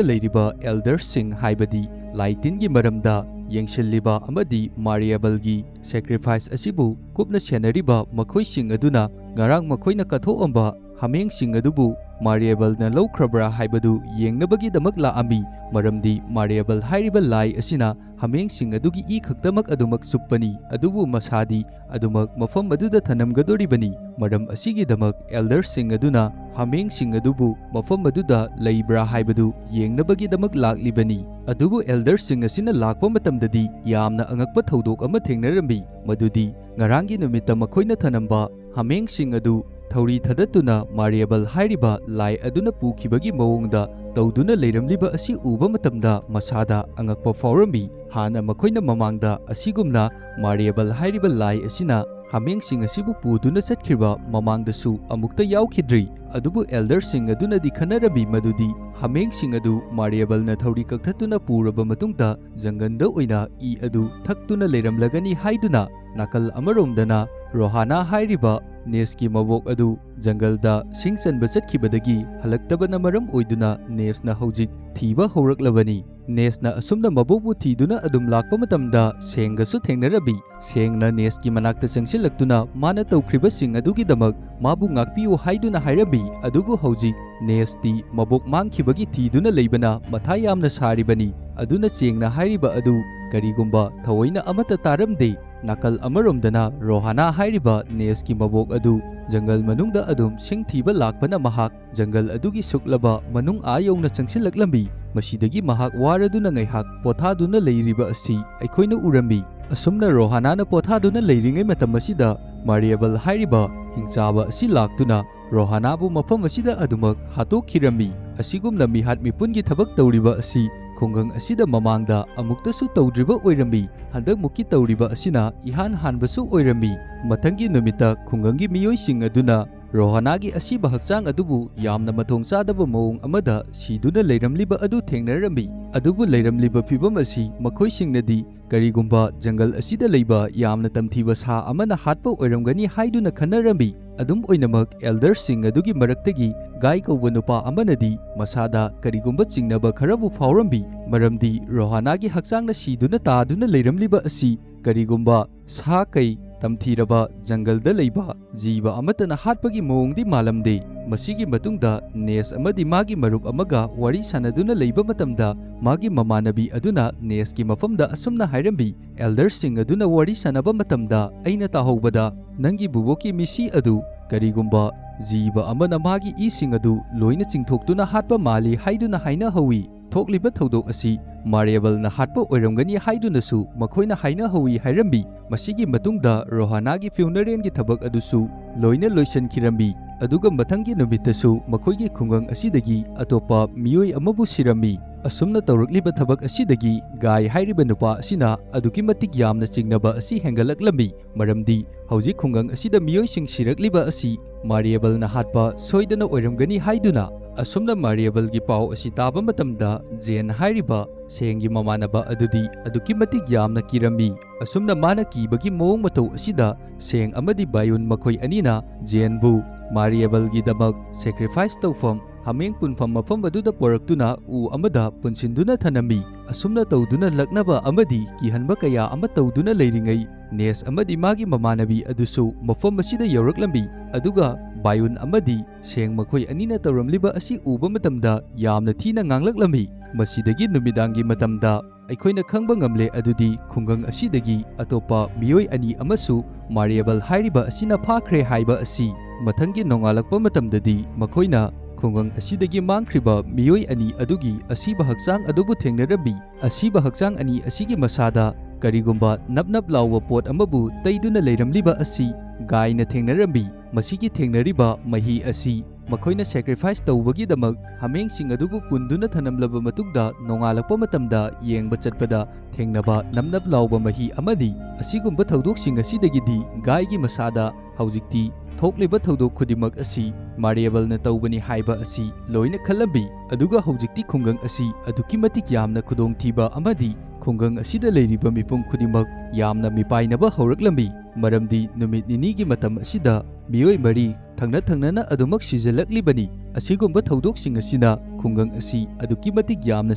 ꯂꯩꯔꯤꯕ ꯑꯦꯜꯗꯔꯁꯤꯡ, ꯍꯥꯏꯕꯗꯤ ꯂꯥꯏ ꯇꯤꯟꯒꯤ ꯃꯔꯝꯗ ꯌꯦꯡꯁꯤꯜꯂꯤꯕ ꯑꯃꯗꯤ ꯃꯥꯔꯤꯑꯦꯕꯜꯒꯤ ꯁꯦꯀ꯭ꯔꯤꯐꯥꯏꯁ ꯑꯁꯤꯕꯨ ꯀꯨꯞꯅ ꯁꯦꯟꯅꯔꯤꯕ ꯃꯈꯣꯏꯁꯤꯡ ꯑꯗꯨꯅ ꯉꯔꯥꯡ ꯃꯈꯣꯏꯅ ꯀꯠꯊꯣꯛꯑꯝꯕ ꯍꯥꯃꯦꯡꯁꯤꯡ ꯑꯗꯨꯕꯨ ꯃꯥꯔꯤꯑꯦꯕꯜꯅ ꯂꯧꯈ꯭ꯔꯕ꯭ꯔꯥ ꯍꯥꯏꯕꯗꯨ ꯌꯦꯡꯅꯕꯒꯤꯗꯃꯛ ꯂꯥꯛꯑꯝꯃꯤ, ꯃꯔꯝꯗꯤ ꯃꯥꯔꯤꯑꯦꯕꯜ ꯍꯥꯏꯔꯤꯕ ꯂꯥꯏ ꯑꯁꯤꯅ ꯍꯥꯃꯦꯡꯁꯤꯡ ꯑꯗꯨꯒꯤ ꯏ ꯈꯛꯇꯃꯛ ꯑꯗꯨꯃꯛ ꯆꯨꯞꯄꯅꯤ, ꯑꯗꯨꯕꯨ ꯃꯁꯥꯗꯤ ꯑꯗꯨꯃꯛ ꯃꯐꯝ ꯑꯗꯨꯗ ꯊꯅꯝꯒꯗꯣꯔꯤꯕꯅꯤ꯫ ꯃꯔꯝ ꯑꯁꯤꯒꯤꯗꯃꯛ ꯑꯦꯜꯗꯔꯁꯤꯡ ꯑꯗꯨꯅ ꯍꯥꯃꯦꯡꯁꯤꯡ ꯑꯗꯨꯕꯨ ꯃꯐꯝ ꯑꯗꯨꯗ ꯂꯩꯕ꯭ꯔꯥ ꯍꯥꯏꯕꯗꯨ ꯌꯦꯡꯅꯕꯒꯤꯗꯃꯛ ꯂꯥꯛꯂꯤꯕꯅꯤ꯫ ꯑꯗꯨꯕꯨ ꯑꯦꯜꯗꯔꯁꯤꯡ ꯑꯁꯤꯅ ꯂꯥꯛꯄ ꯃꯇꯝꯗꯗꯤ ꯌꯥꯝꯅ ꯑꯉꯛꯄ ꯊꯧꯗꯣꯛ ꯑꯃ ꯊꯦꯡꯅꯔꯝꯃꯤ, ꯃꯗꯨꯗꯤ ꯉꯔꯥꯡꯒꯤ ꯅꯨꯃꯤꯠꯇ ꯃꯈꯣꯏꯅ ꯊꯅꯝꯕ ꯍꯥꯃꯦꯡꯁꯤꯡ ꯑꯗꯨ ꯊꯧꯔꯤ ꯊꯗꯠꯇꯨꯅ ꯃꯥꯔꯤꯑꯦꯕꯜ ꯍꯥꯏꯔꯤꯕ ꯂꯥꯏ ꯑꯗꯨꯅ ꯄꯨꯈꯤꯕꯒꯤ ꯃꯑꯣꯡꯗ ꯇꯧꯗꯨꯅ ꯂꯩꯔꯝꯂꯤꯕ ꯑꯁꯤ ꯎꯕ ꯃꯇꯝꯗ ꯃꯁꯥꯗ ꯑꯉꯛꯄ ꯐꯥꯎꯔꯝꯃꯤ꯫ ꯍꯥꯟꯅ ꯃꯈꯣꯏꯅ ꯃꯃꯥꯡꯗ ꯑꯁꯤꯒꯨꯝꯅ ꯃꯥꯔꯤꯑꯦꯕꯜ ꯍꯥꯏꯔꯤꯕ ꯂꯥꯏ ꯑꯁꯤꯅ ꯍꯥꯃꯦꯡꯁꯤꯡ ꯑꯁꯤꯕꯨ ꯄꯨꯗꯨꯅ ꯆꯠꯈ꯭ꯔꯤꯕ ꯃꯃꯥꯡꯗꯁꯨ ꯑꯃꯨꯛꯇ ꯌꯥꯎꯈꯤꯗ꯭ꯔꯤ꯫ ꯑꯗꯨꯕꯨ ꯑꯦꯜꯗꯔꯁꯤꯡ ꯑꯗꯨꯅꯗꯤ ꯈꯟꯅꯔꯝꯃꯤ ꯃꯗꯨꯗꯤ ꯍꯥꯃꯦꯡꯁꯤꯡ ꯑꯗꯨ ꯃꯥꯔꯤꯑꯦꯕꯜꯅ ꯊꯧꯔꯤ ꯀꯛꯊꯠꯇꯨꯅ ꯄꯨꯔꯕ ꯃꯇꯨꯡꯗ ꯖꯪꯒꯜꯗ ꯑꯣꯏꯅ ꯏ ꯑꯗꯨ ꯊꯛꯇꯨꯅ ꯂꯩꯔꯝꯂꯒꯅꯤ ꯍꯥꯏꯗꯨꯅ꯫ ꯅꯥꯀꯜ ꯑꯃꯔꯣꯝꯗꯅ ꯔꯣꯍꯥꯅꯥ ꯍꯥꯏꯔꯤꯕ ꯅꯦꯁꯀꯤ ꯃꯕꯣꯛ ꯑꯗꯨ ꯖꯪꯒꯜꯗ ꯁꯤꯡ ꯆꯟꯕ ꯆꯠꯈꯤꯕꯗꯒꯤ ꯍꯜꯂꯛꯇꯕꯅ ꯃꯔꯝ ꯑꯣꯏꯗꯨꯅ ꯅꯦꯁꯅ ꯍꯧꯖꯤꯛ ꯊꯤꯕ ꯍꯧꯔꯛꯂꯕꯅꯤ꯫ ꯅꯦꯁꯅ ꯑꯁꯨꯝꯅ ꯃꯕꯣꯛꯄꯨ ꯊꯤꯗꯨꯅ ꯑꯗꯨꯝ ꯂꯥꯛꯄ ꯃꯇꯝꯗ ꯁꯦꯡꯒꯁꯨ ꯊꯦꯡꯅꯔꯝꯃꯤ꯫ ꯁꯦꯡꯅ ꯅꯦꯁꯀꯤ ꯃꯅꯥꯛꯇ ꯆꯪꯁꯤꯜꯂꯛꯇꯨꯅ ꯃꯥꯅ ꯇꯧꯈ꯭ꯔꯤꯕꯁꯤꯡ ꯑꯗꯨꯒꯤꯗꯃꯛ ꯃꯥꯕꯨ ꯉꯥꯛꯄꯤꯌꯨ ꯍꯥꯏꯗꯨꯅ ꯍꯥꯏꯔꯝꯃꯤ꯫ ꯑꯗꯨꯕꯨ ꯍꯧꯖꯤꯛ ꯅꯦꯁꯇꯤ ꯃꯕꯣꯛ ꯃꯥꯡꯈꯤꯕꯒꯤ ꯊꯤꯗꯨꯅ ꯂꯩꯕꯅ ꯃꯊꯥ ꯌꯥꯝꯅ ꯁꯥꯔꯤꯕꯅꯤ꯫ ꯑꯗꯨꯅ ꯆꯦꯡꯅ ꯍꯥꯏꯔꯤꯕ ꯑꯗꯨ ꯀꯔꯤꯒꯨꯝꯕ ꯊꯑꯣꯏꯅ ꯑꯃꯠꯇ ꯇꯥꯔꯝꯗꯦ꯫ ꯅꯥꯀꯜ ꯑꯃꯔꯣꯝꯗꯅ ꯔꯣꯍꯥꯅꯥ ꯍꯥꯏꯔꯤꯕ ꯅꯦꯁꯀꯤ ꯃꯕꯣꯛ ꯑꯗꯨ ꯖꯪꯒꯜ ꯃꯅꯨꯡꯗ ꯑꯗꯨꯝ ꯁꯤꯡ ꯊꯤꯕ ꯂꯥꯛꯄꯅ ꯃꯍꯥꯛ ꯖꯪꯒꯜ ꯑꯗꯨꯒꯤ ꯁꯨꯛꯂꯕ ꯃꯅꯨꯡ ꯑꯥ ꯌꯧꯅ ꯆꯪꯁꯤꯜꯂꯛꯂꯝꯃꯤ꯫ ꯃꯁꯤꯗꯒꯤ ꯃꯍꯥꯛ ꯋꯥꯔꯗꯨꯅ ꯉꯥꯏꯍꯥꯛ ꯄꯣꯊꯥꯗꯨꯅ ꯂꯩꯔꯤꯕ ꯑꯁꯤ ꯑꯩꯈꯣꯏꯅ ꯎꯔꯝꯃꯤ꯫ ꯑꯁꯨꯝꯅ ꯔꯣꯍꯥꯅꯥꯅ ꯄꯣꯊꯥꯗꯨꯅ ꯂꯩꯔꯤꯉꯩ ꯃꯇꯝ ꯑꯁꯤꯗ ꯃꯥꯔꯤꯌꯦꯕꯜ ꯍꯥꯏꯔꯤꯕ ꯍꯤꯡꯆꯥꯕ ꯑꯁꯤ ꯂꯥꯛꯇꯨꯅ ꯔꯣꯍꯥꯅꯥꯕꯨ ꯃꯐꯝ ꯑꯁꯤꯗ ꯑꯗꯨꯃꯛ ꯍꯥꯠꯇꯣꯛꯈꯤꯔꯝꯃꯤ꯫ ꯑꯁꯤꯒꯨꯝꯅ ꯃꯤꯍꯥꯠ ꯃꯤꯄꯨꯟꯒꯤ ꯊꯕꯛ ꯇꯧꯔꯤꯕ ꯑꯁꯤ ꯈꯨꯡꯒꯪ ꯑꯁꯤꯗ ꯃꯃꯥꯡꯗ ꯑꯃꯨꯛꯇꯁꯨ ꯇꯧꯗ꯭ꯔꯤꯕ ꯑꯣꯏꯔꯝꯃꯤ꯫ ꯍꯟꯗꯛꯃꯨꯛꯀꯤ ꯇꯧꯔꯤꯕ ꯑꯁꯤꯅ ꯏꯍꯥꯟ ꯍꯥꯟꯕꯁꯨ ꯑꯣꯏꯔꯝꯃꯤ꯫ ꯃꯊꯪꯒꯤ ꯅꯨꯃꯤꯠꯇ ꯈꯨꯡꯒꯪꯒꯤ ꯃꯤꯑꯣꯏꯁꯤꯡ ꯑꯗꯨꯅ ꯔꯣꯍꯥꯅꯥꯒꯤ ꯑꯁꯤꯕ ꯍꯛꯆꯥꯡ ꯑꯗꯨꯕꯨ ꯌꯥꯝꯅ ꯃꯊꯣꯡ ꯆꯥꯗꯕ ꯃꯑꯣꯡ ꯑꯃꯗ ꯁꯤꯗꯨꯅ ꯂꯩꯔꯝꯂꯤꯕ ꯑꯗꯨ ꯊꯦꯡꯅꯔꯝꯃꯤ꯫ ꯑꯗꯨꯕꯨ ꯂꯩꯔꯝꯂꯤꯕ ꯐꯤꯚꯝ ꯑꯁꯤ ꯃꯈꯣꯏꯁꯤꯡꯅꯗꯤ ꯀꯔꯤꯒꯨꯝꯕ ꯖꯪꯒꯜ ꯑꯁꯤꯗ ꯂꯩꯕ ꯌꯥꯝꯅ ꯇꯝꯊꯤꯕ ꯁꯥ ꯑꯃꯅ ꯍꯥꯠꯄ ꯑꯣꯏꯔꯝꯒꯅꯤ ꯍꯥꯏꯗꯨꯅ ꯈꯟꯅꯔꯝꯃꯤ꯫ ꯑꯗꯨꯝ ꯑꯣꯏꯅꯃꯛ, ꯑꯦꯜꯗꯔꯁꯤꯡ ꯑꯗꯨꯒꯤ ꯃꯔꯛꯇꯒꯤ ꯒꯥꯏ ꯀꯧꯕ ꯅꯨꯄꯥ ꯑꯃꯅꯗꯤ ꯃꯁꯥꯗ ꯀꯔꯤꯒꯨꯝꯕ ꯆꯤꯡꯅꯕ ꯈꯔꯕꯨ ꯐꯥꯎꯔꯝꯃꯤ, ꯃꯔꯝꯗꯤ ꯔꯣꯍꯥꯅꯥꯒꯤ ꯍꯛꯆꯥꯡꯅ ꯁꯤꯗꯨꯅ ꯇꯥꯗꯨꯅ ꯂꯩꯔꯝꯂꯤꯕ ꯑꯁꯤ ꯀꯔꯤꯒꯨꯝꯕ ꯁꯥ ꯀꯩ ꯇꯝꯊꯤꯔꯕ ꯖꯪꯒꯜꯗ ꯂꯩꯕ ꯖꯤꯕ ꯑꯃꯠꯇꯅ ꯍꯥꯠꯄꯒꯤ ꯃꯑꯣꯡꯗꯤ ꯃꯥꯜꯂꯝꯗꯦ꯫ ꯃꯁꯤꯒꯤ ꯃꯇꯨꯡꯗ ꯅꯦꯁ ꯑꯃꯗꯤ ꯃꯥꯒꯤ ꯃꯔꯨꯞ ꯑꯃꯒ ꯋꯥꯔꯤ ꯁꯥꯟꯅꯗꯨꯅ ꯂꯩꯕ ꯃꯇꯝꯗ ꯃꯥꯒꯤ ꯃꯃꯥꯟꯅꯕꯤ ꯑꯗꯨꯅ ꯅꯦꯁꯀꯤ ꯃꯐꯝꯗ ꯑꯁꯨꯝꯅ ꯍꯥꯏꯔꯝꯃꯤ, ꯑꯦꯜꯗꯔꯁꯤꯡ ꯑꯗꯨꯅ ꯋꯥꯔꯤ ꯁꯥꯟꯅꯕ ꯃꯇꯝꯗ ꯑꯩꯅ ꯇꯥꯍꯧꯕꯗ ꯅꯪꯒꯤ ꯕꯨꯕꯣꯛꯀꯤ ꯃꯤꯁꯤ ꯑꯗꯨ ꯀꯔꯤꯒꯨꯝꯕ ꯖꯤꯕ ꯑꯃꯅ ꯃꯥꯒꯤ ꯏꯁꯤꯡ ꯑꯗꯨ ꯂꯣꯏꯅ ꯆꯤꯡꯊꯣꯛꯇꯨꯅ ꯍꯥꯠꯄ ꯃꯥꯜꯂꯤ ꯍꯥꯏꯗꯨꯅ ꯍꯥꯏꯅꯍꯧꯏ꯫ ꯊꯣꯛꯂꯤꯕ ꯊꯧꯗꯣꯛ ꯑꯁꯤ ꯃꯥꯔꯤꯌꯦꯕꯜꯅ ꯍꯥꯠꯄ ꯑꯣꯏꯔꯝꯒꯅꯤ ꯍꯥꯏꯗꯨꯅꯁꯨ ꯃꯈꯣꯏꯅ ꯍꯥꯏꯅꯍꯧꯏ ꯍꯥꯏꯔꯝꯃꯤ꯫ ꯃꯁꯤꯒꯤ ꯃꯇꯨꯡꯗ ꯔꯣꯍꯥꯅꯥꯒꯤ ꯐ꯭ꯌꯨꯅꯔꯦꯜꯒꯤ ꯊꯕꯛ ꯑꯗꯨꯁꯨ ꯂꯣꯏꯅ ꯂꯣꯏꯁꯤꯟꯈꯤꯔꯝꯃꯤ꯫ ꯑꯗꯨꯒ ꯃꯊꯪꯒꯤ ꯅꯨꯃꯤꯠꯇꯁꯨ ꯃꯈꯣꯏꯒꯤ ꯈꯨꯡꯒꯪ ꯑꯁꯤꯗꯒꯤ ꯑꯇꯣꯞꯄ ꯃꯤꯑꯣꯏ ꯑꯃꯕꯨ ꯁꯤꯔꯝꯃꯤ꯫ ꯑꯁꯨꯝꯅ ꯇꯧꯔꯛꯂꯤꯕ ꯊꯕꯛ ꯑꯁꯤꯗꯒꯤ ꯒꯥꯏ ꯍꯥꯏꯔꯤꯕ ꯅꯨꯄꯥ ꯑꯁꯤꯅ ꯑꯗꯨꯛꯀꯤ ꯃꯇꯤꯛ ꯌꯥꯝꯅ ꯆꯤꯡꯅꯕ ꯑꯁꯤ ꯍꯦꯟꯒꯠꯂꯛꯂꯝꯃꯤ, ꯃꯔꯝꯗꯤ ꯍꯧꯖꯤꯛ ꯈꯨꯡꯒꯪ ꯑꯁꯤꯗ ꯃꯤꯑꯣꯏꯁꯤꯡ ꯁꯤꯔꯛꯂꯤꯕ ꯑꯁꯤ ꯃꯥꯔꯤꯌꯦꯕꯜꯅ ꯍꯥꯠꯄ ꯁꯣꯏꯗꯅ ꯑꯣꯏꯔꯝꯒꯅꯤ ꯍꯥꯏꯗꯨꯅ꯫ ꯑꯁꯨꯝꯅ ꯃꯥꯔꯤꯌꯦꯕꯜꯒꯤ ꯄꯥꯎ ꯑꯁꯤ ꯇꯥꯕ ꯃꯇꯝꯗ ꯖꯦꯟ ꯍꯥꯏꯔꯤꯕ ꯁꯦꯡꯒꯤ ꯃꯃꯥꯟꯅꯕ ꯑꯗꯨꯗꯤ ꯑꯗꯨꯛꯀꯤ ꯃꯇꯤꯛ ꯌꯥꯝꯅ ꯀꯤꯔꯝꯃꯤ꯫ ꯑꯁꯨꯝꯅ ꯃꯥꯅ ꯀꯤꯕꯒꯤ ꯃꯑꯣꯡ ꯃꯇꯧ ꯑꯁꯤꯗ ꯁꯦꯡ ꯑꯃꯗꯤ ꯕꯥꯌꯨꯟ ꯃꯈꯣꯏ ꯑꯅꯤꯅ ꯖꯦꯟꯕꯨ ꯃꯥꯔꯤꯌꯦꯕꯜꯒꯤꯗꯃꯛ ꯁꯦꯀ꯭ꯔꯤꯐꯥꯏꯁ ꯇꯧꯐꯝ ꯍꯥꯃꯦꯡ ꯄꯨꯟꯐꯝ ꯃꯐꯝ ꯑꯗꯨꯗ ꯄꯣꯔꯛꯇꯨꯅ ꯎ ꯑꯃꯗ ꯄꯨꯟꯁꯤꯟꯗꯨꯅ ꯊꯅꯝꯃꯤ꯫ ꯑꯁꯨꯝꯅ ꯇꯧꯗꯨꯅ ꯂꯛꯅꯕ ꯑꯃꯗꯤ ꯀꯤꯍꯟꯕ ꯀꯌꯥ ꯑꯃ ꯇꯧꯗꯨꯅ ꯂꯩꯔꯤꯉꯩ, ꯅꯦꯁ ꯑꯃꯗꯤ ꯃꯥꯒꯤ ꯃꯃꯥꯟꯅꯕꯤ ꯑꯗꯨꯁꯨ ꯃꯐꯝ ꯑꯁꯤꯗ ꯌꯧꯔꯛꯂꯝꯃꯤ꯫ ꯑꯗꯨꯒ ꯕꯥꯌꯨꯟ ꯑꯃꯗꯤ ꯁꯦꯡ ꯃꯈꯣꯏ ꯑꯅꯤꯅ ꯇꯧꯔꯝꯂꯤꯕ ꯑꯁꯤ ꯎꯕ ꯃꯇꯝꯗ ꯌꯥꯝꯅ ꯊꯤꯅ ꯉꯥꯡꯂꯛꯂꯝꯃꯤ꯫ ꯃꯁꯤꯗꯒꯤ ꯅꯨꯃꯤꯗꯥꯡꯒꯤ ꯃꯇꯝꯗ ꯑꯩꯈꯣꯏꯅ ꯈꯪꯕ ꯉꯝꯂꯦ ꯑꯗꯨꯗꯤ ꯈꯨꯡꯒꯪ ꯑꯁꯤꯗꯒꯤ ꯑꯇꯣꯞꯄ ꯃꯤꯑꯣꯏ ꯑꯅꯤ ꯑꯃꯁꯨ ꯃꯥꯔꯤꯌꯦꯕꯜ ꯍꯥꯏꯔꯤꯕ ꯑꯁꯤꯅ ꯐꯥꯈ꯭ꯔꯦ ꯍꯥꯏꯕ ꯑꯁꯤ꯫ ꯃꯊꯪꯒꯤ ꯅꯣꯡꯉꯥꯜꯂꯛꯄ ꯃꯇꯝꯗꯗꯤ ꯃꯈꯣꯏꯅ ꯈꯨꯡꯒꯪ ꯑꯁꯤꯗꯒꯤ ꯃꯥꯡꯈ꯭ꯔꯤꯕ ꯃꯤꯑꯣꯏ ꯑꯅꯤ ꯑꯗꯨꯒꯤ ꯑꯁꯤꯕ ꯍꯛꯆꯥꯡ ꯑꯗꯨꯕꯨ ꯊꯦꯡꯅꯔꯝꯃꯤ꯫ ꯑꯁꯤꯕ ꯍꯛꯆꯥꯡ ꯑꯅꯤ ꯑꯁꯤꯒꯤ ꯃꯁꯥꯗ ꯀꯔꯤꯒꯨꯝꯕ ꯅꯞ ꯅꯞ ꯂꯥꯎꯕ ꯄꯣꯠ ꯑꯃꯕꯨ ꯇꯩꯗꯨꯅ ꯂꯩꯔꯝꯂꯤꯕ ꯑꯁꯤ ꯒꯥꯏꯅ ꯊꯦꯡꯅꯔꯝꯃꯤ꯫ ꯃꯁꯤꯒꯤ ꯊꯦꯡꯅꯔꯤꯕ ꯃꯍꯤ ꯑꯁꯤ ꯃꯈꯣꯏꯅ ꯁꯦꯀ꯭ꯔꯤꯐꯥꯏꯁ ꯇꯧꯕꯒꯤꯗꯃꯛ ꯍꯥꯃꯦꯡꯁꯤꯡ ꯑꯗꯨꯕꯨ ꯄꯨꯟꯗꯨꯅ ꯊꯅꯝꯂꯕ ꯃꯇꯨꯡꯗ ꯅꯣꯡꯉꯥꯜꯂꯛꯄ ꯃꯇꯝꯗ ꯌꯦꯡꯕ ꯆꯠꯄꯗ ꯊꯦꯡꯅꯕ ꯅꯞ ꯅꯞ ꯂꯥꯎꯕ ꯃꯍꯤ ꯑꯃꯅꯤ꯫ ꯑꯁꯤꯒꯨꯝꯕ ꯊꯧꯗꯣꯛꯁꯤꯡ ꯑꯁꯤꯗꯒꯤꯗꯤ ꯒꯥꯏꯒꯤ ꯃꯁꯥꯗ ꯍꯧꯖꯤꯛꯇꯤ ꯊꯣꯛꯂꯤꯕ ꯊꯧꯗꯣꯛ ꯈꯨꯗꯤꯡꯃꯛ ꯑꯁꯤ ꯃꯥꯔꯤꯌꯦꯕꯜꯅ ꯇꯧꯕꯅꯤ ꯍꯥꯏꯕ ꯑꯁꯤ ꯂꯣꯏꯅ ꯈꯜꯂꯝꯃꯤ꯫ ꯑꯗꯨꯒ ꯍꯧꯖꯤꯛꯇꯤ ꯈꯨꯡꯒꯪ ꯑꯁꯤ ꯑꯗꯨꯛꯀꯤ ꯃꯇꯤꯛ ꯌꯥꯝꯅ ꯈꯨꯗꯣꯡꯊꯤꯕ ꯑꯃꯗꯤ ꯈꯨꯡꯒꯪ ꯑꯁꯤꯗ ꯂꯩꯔꯤꯕ ꯃꯤꯄꯨꯝ ꯈꯨꯗꯤꯡꯃꯛ ꯌꯥꯝꯅ ꯃꯤꯄꯥꯏꯅꯕ ꯍꯧꯔꯛꯂꯝꯃꯤ꯫ ꯃꯔꯝꯗꯤ ꯅꯨꯃꯤꯠ ꯅꯤꯅꯤꯒꯤ ꯃꯇꯝ ꯑꯁꯤꯗ ꯃꯤꯑꯣꯏ ꯃꯔꯤ ꯊꯪꯅ ꯊꯪꯅꯅ ꯑꯗꯨꯃꯛ ꯁꯤꯖꯤꯜꯂꯛꯂꯤꯕꯅꯤ꯫ ꯑꯁꯤꯒꯨꯝꯕ ꯊꯧꯗꯣꯛꯁꯤꯡ ꯑꯁꯤꯅ ꯈꯨꯡꯒꯪ ꯑꯁꯤ ꯑꯗꯨꯛꯀꯤ ꯃꯇꯤꯛ ꯌꯥꯝꯅ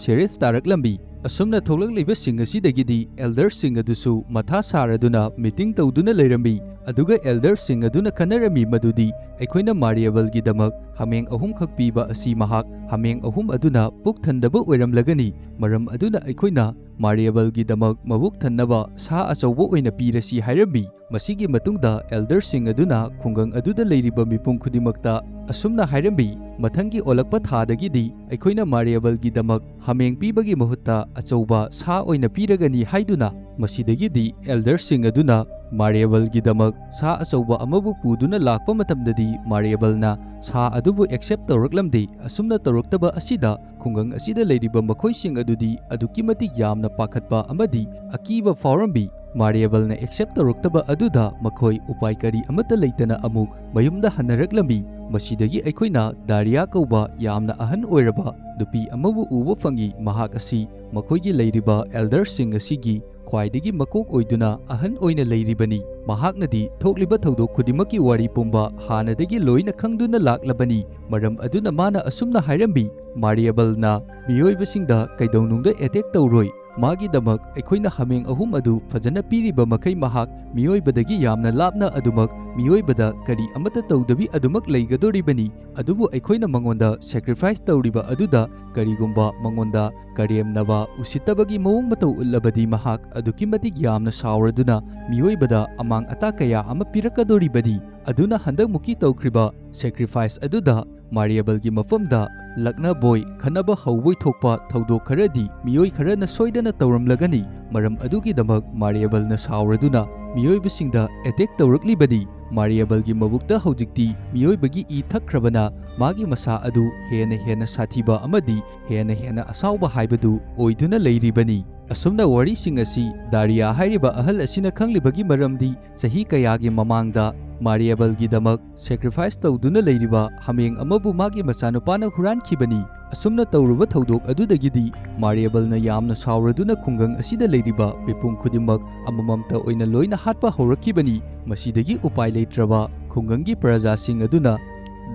ꯁꯦꯔꯤꯌꯁ ꯇꯥꯔꯛꯂꯝꯃꯤ꯫ ꯑꯁꯨꯝꯅ ꯊꯣꯛꯂꯛꯂꯤꯕꯁꯤꯡ ꯑꯁꯤꯗꯒꯤꯗꯤ ꯑꯦꯜꯗꯔꯁꯤꯡ ꯑꯗꯨꯁꯨ ꯃꯊꯥ ꯁꯥꯔꯗꯨꯅ ꯃꯤꯇꯤꯡ ꯇꯧꯗꯨꯅ ꯂꯩꯔꯝꯃꯤ꯫ ꯑꯗꯨꯒ ꯑꯦꯜꯗꯔꯁꯤꯡ ꯑꯗꯨꯅ ꯈꯟꯅꯔꯝꯃꯤ ꯃꯗꯨꯗꯤ ꯑꯩꯈꯣꯏꯅ ꯃꯥꯔꯤꯌꯦꯕꯜꯒꯤꯗꯃꯛ ꯍꯥꯃꯦꯡ ꯑꯍꯨꯝꯈꯛ ꯄꯤꯕ ꯑꯁꯤ ꯃꯍꯥꯛ ꯍꯥꯃꯦꯡ ꯑꯍꯨꯝ ꯑꯗꯨꯅ ꯄꯨꯛ ꯊꯟꯗꯕ ꯑꯣꯏꯔꯝꯂꯒꯅꯤ꯫ ꯃꯔꯝ ꯑꯗꯨꯅ ꯑꯩꯈꯣꯏꯅ ꯃꯥꯔꯤꯌꯦꯕꯜꯒꯤꯗꯃꯛ ꯃꯕꯨꯛ ꯊꯟꯅꯕ ꯁꯥ ꯑꯆꯧꯕ ꯑꯣꯏꯅ ꯄꯤꯔꯁꯤ ꯍꯥꯏꯔꯝꯃꯤ꯫ ꯃꯁꯤꯒꯤ ꯃꯇꯨꯡꯗ ꯑꯦꯜꯗꯔꯁꯤꯡ ꯑꯗꯨꯅ ꯈꯨꯡꯒꯪ ꯑꯗꯨꯗ ꯂꯩꯔꯤꯕ ꯃꯤꯄꯨꯝ ꯈꯨꯗꯤꯡꯃꯛꯇ ꯑꯁꯨꯝꯅ ꯍꯥꯏꯔꯝꯃꯤ, "ꯃꯊꯪꯒꯤ ꯑꯣꯜꯂꯛꯄ ꯊꯥꯗꯒꯤꯗꯤ ꯑꯩꯈꯣꯏꯅ ꯃꯥꯔꯤꯌꯦꯕꯜꯒꯤꯗꯃꯛ ꯍꯥꯃꯦꯡ ꯄꯤꯕꯒꯤ ꯃꯍꯨꯠꯇ ꯑꯆꯧꯕ ꯁꯥ ꯑꯣꯏꯅ ꯄꯤꯔꯒꯅꯤ" ꯍꯥꯏꯗꯨꯅ꯫ ꯃꯁꯤꯗꯒꯤꯗꯤ ꯑꯦꯜꯗꯔꯁꯤꯡ ꯑꯗꯨꯅ ꯃꯥꯔꯤꯌꯦꯕꯜꯒꯤꯗꯃꯛ ꯁꯥ ꯑꯆꯧꯕ ꯑꯃꯕꯨ ꯄꯨꯗꯨꯅ ꯂꯥꯛꯄ ꯃꯇꯝꯗꯗꯤ ꯃꯥꯔꯤꯌꯦꯕꯜꯅ ꯁꯥ ꯑꯗꯨꯕꯨ ꯑꯦꯛꯁꯦꯞ ꯇꯧꯔꯛꯂꯝꯗꯦ꯫ ꯑꯁꯨꯝꯅ ꯇꯧꯔꯛꯇꯕ ꯑꯁꯤꯗ ꯈꯨꯡꯒꯪ ꯑꯁꯤꯗ ꯂꯩꯔꯤꯕ ꯃꯈꯣꯏꯁꯤꯡ ꯑꯗꯨꯗꯤ ꯑꯗꯨꯛꯀꯤ ꯃꯇꯤꯛ ꯌꯥꯝꯅ ꯄꯥꯈꯠꯄ ꯑꯃꯗꯤ ꯑꯀꯤꯕ ꯐꯥꯎꯔꯝꯃꯤ꯫ ꯃꯥꯔꯤꯌꯦꯕꯜꯅ ꯑꯦꯛꯁꯦꯞ ꯇꯧꯔꯛꯇꯕ ꯑꯗꯨꯗ ꯃꯈꯣꯏ ꯎꯄꯥꯏ ꯀꯔꯤ ꯑꯃꯠꯇ ꯂꯩꯇꯅ ꯑꯃꯨꯛ ꯃꯌꯨꯝꯗ ꯍꯟꯅꯔꯛꯂꯝꯃꯤ꯫ ꯃꯁꯤꯗꯒꯤ ꯑꯩꯈꯣꯏꯅ ꯗꯥꯔꯤꯌꯥ ꯀꯧꯕ ꯌꯥꯝꯅ ꯑꯍꯟ ꯑꯣꯏꯔꯕ ꯅꯨꯄꯤ ꯑꯃꯕꯨ ꯎꯕ ꯐꯪꯏ꯫ ꯃꯍꯥꯛ ꯑꯁꯤ ꯃꯈꯣꯏꯒꯤ ꯂꯩꯔꯤꯕ ꯑꯦꯜꯗꯔꯁꯤꯡ ꯑꯁꯤꯒꯤ ꯈ꯭ꯋꯥꯏꯗꯒꯤ ꯃꯀꯣꯛ ꯑꯣꯏꯗꯨꯅ ꯑꯍꯟ ꯑꯣꯏꯅ ꯂꯩꯔꯤꯕꯅꯤ꯫ ꯃꯍꯥꯛꯅꯗꯤ ꯊꯣꯛꯂꯤꯕ ꯊꯧꯗꯣꯛ ꯈꯨꯗꯤꯡꯃꯛꯀꯤ ꯋꯥꯔꯤ ꯄꯨꯝꯕ ꯍꯥꯟꯅꯗꯒꯤ ꯂꯣꯏꯅ ꯈꯪꯗꯨꯅ ꯂꯥꯛꯂꯕꯅꯤ꯫ ꯃꯔꯝ ꯑꯗꯨꯅ ꯃꯥꯅ ꯑꯁꯨꯝꯅ ꯍꯥꯏꯔꯝꯃꯤ, "ꯃꯥꯔꯤꯌꯥꯕꯜꯅ ꯃꯤꯑꯣꯏꯕꯁꯤꯡꯗ ꯀꯩꯗꯧꯅꯨꯡꯗ ꯑꯦꯇꯦꯛ ꯇꯧꯔꯣꯏ꯫ ꯃꯥꯒꯤꯗꯃꯛ ꯑꯩꯈꯣꯏꯅ ꯍꯥꯃꯦꯡ ꯑꯍꯨꯝ ꯑꯗꯨ ꯐꯖꯅ ꯄꯤꯔꯤꯕ ꯃꯈꯩ ꯃꯍꯥꯛ ꯃꯤꯑꯣꯏꯕꯗꯒꯤ ꯌꯥꯝꯅ ꯂꯥꯞꯅ ꯑꯗꯨꯃꯛ ꯃꯤꯑꯣꯏꯕꯗ ꯀꯔꯤ ꯑꯃꯠꯇ ꯇꯧꯗꯕꯤ ꯑꯗꯨꯃꯛ ꯂꯩꯒꯗꯧꯔꯤꯕꯅꯤ꯫ ꯑꯗꯨꯕꯨ ꯑꯩꯈꯣꯏꯅ ꯃꯉꯣꯟꯗ ꯁꯦꯀ꯭ꯔꯤꯐꯥꯏꯁ ꯇꯧꯔꯤꯕ ꯑꯗꯨꯗ ꯀꯔꯤꯒꯨꯝꯕ ꯃꯉꯣꯟꯗ ꯀꯔꯦꯝꯅꯕ ꯎꯁꯤꯠꯇꯕꯒꯤ ꯃꯑꯣꯡ ꯃꯇꯧ ꯎꯠꯂꯕꯗꯤ ꯃꯍꯥꯛ ꯑꯗꯨꯛꯀꯤ ꯃꯇꯤꯛ ꯌꯥꯝꯅ ꯁꯥꯎꯔꯗꯨꯅ ꯃꯤꯑꯣꯏꯕꯗ ꯑꯃꯥꯡ ꯑꯇꯥ ꯀꯌꯥ ꯑꯃ ꯄꯤꯔꯛꯀꯗꯧꯔꯤꯕꯅꯤ꯫ ꯑꯗꯨꯅ ꯍꯟꯗꯛꯃꯨꯛꯀꯤ ꯇꯧꯈ꯭ꯔꯤꯕ ꯁꯦꯀ꯭ꯔꯤꯐꯥꯏꯁ ꯑꯗꯨꯗ ꯃꯥꯔꯤꯌꯥꯕꯜꯒꯤ ꯃꯐꯝꯗ ꯂꯛꯅꯕꯣꯏ ꯈꯠꯅꯕ ꯍꯧꯕꯣꯏ ꯊꯣꯛꯄ ꯊꯧꯗꯣꯛ ꯈꯔꯗꯤ ꯃꯤꯑꯣꯏ ꯈꯔꯅ ꯁꯣꯏꯗꯅ ꯇꯧꯔꯝꯂꯒꯅꯤ꯫ ꯃꯔꯝ ꯑꯗꯨꯒꯤꯗꯃꯛ ꯃꯥꯔꯤꯌꯥꯕꯜꯅ ꯁꯥꯎꯔꯗꯨꯅ ꯃꯤꯑꯣꯏꯕꯁꯤꯡꯗ ꯑꯦꯇꯦꯛ ꯇꯧꯔꯛꯂꯤꯕꯅꯤ꯫ ꯃꯥꯔꯤꯌꯥꯕꯜꯒꯤ ꯃꯕꯨꯛꯇ ꯍꯧꯖꯤꯛꯇꯤ ꯃꯤꯑꯣꯏꯕꯒꯤ ꯏ ꯊꯛꯈ꯭ꯔꯕꯅ ꯃꯥꯒꯤ ꯃꯁꯥ ꯑꯗꯨ ꯍꯦꯟꯅ ꯍꯦꯟꯅ ꯁꯥꯊꯤꯕ ꯑꯃꯗꯤ ꯍꯦꯟꯅ ꯍꯦꯟꯅ ꯑꯁꯥꯎꯕ ꯍꯥꯏꯕꯗꯨ ꯑꯣꯏꯗꯨꯅ ꯂꯩꯔꯤꯕꯅꯤ꯫ ꯑꯁꯨꯝꯅ ꯋꯥꯔꯤꯁꯤꯡ ꯑꯁꯤ ꯗꯥꯔꯤꯌꯥ ꯍꯥꯏꯔꯤꯕ ꯑꯍꯜ ꯑꯁꯤꯅ ꯈꯪꯂꯤꯕꯒꯤ ꯃꯔꯝꯗꯤ ꯆꯍꯤ ꯀꯌꯥꯒꯤ ꯃꯃꯥꯡꯗ ꯃꯥꯔꯤꯌꯥꯕꯜꯒꯤꯗꯃꯛ ꯁꯦꯀ꯭ꯔꯤꯐꯥꯏꯁ ꯇꯧꯗꯨꯅ ꯂꯩꯔꯤꯕ ꯍꯥꯃꯦꯡ ꯑꯃꯕꯨ ꯃꯥꯒꯤ ꯃꯆꯥꯅꯨꯄꯥꯅ ꯍꯨꯔꯥꯟꯈꯤꯕꯅꯤ꯫ ꯑꯁꯨꯝꯅ ꯇꯧꯔꯨꯕ ꯊꯧꯗꯣꯛ ꯑꯗꯨꯗꯒꯤꯗꯤ ꯃꯥꯔꯤꯌꯥꯕꯜꯅ ꯌꯥꯝꯅ ꯁꯥꯎꯔꯗꯨꯅ ꯈꯨꯡꯒꯪ ꯑꯁꯤꯗ ꯂꯩꯔꯤꯕ ꯃꯤꯄꯨꯝ ꯈꯨꯗꯤꯡꯃꯛ ꯑꯃꯃꯝꯇ ꯑꯣꯏꯅ ꯂꯣꯏꯅ ꯍꯥꯠꯄ ꯍꯧꯔꯛꯈꯤꯕꯅꯤ꯫ ꯃꯁꯤꯗꯒꯤ ꯎꯄꯥꯏ ꯂꯩꯇ꯭ꯔꯕ ꯈꯨꯡꯒꯪꯒꯤ ꯄ꯭ꯔꯖꯥꯁꯤꯡ ꯑꯗꯨꯅ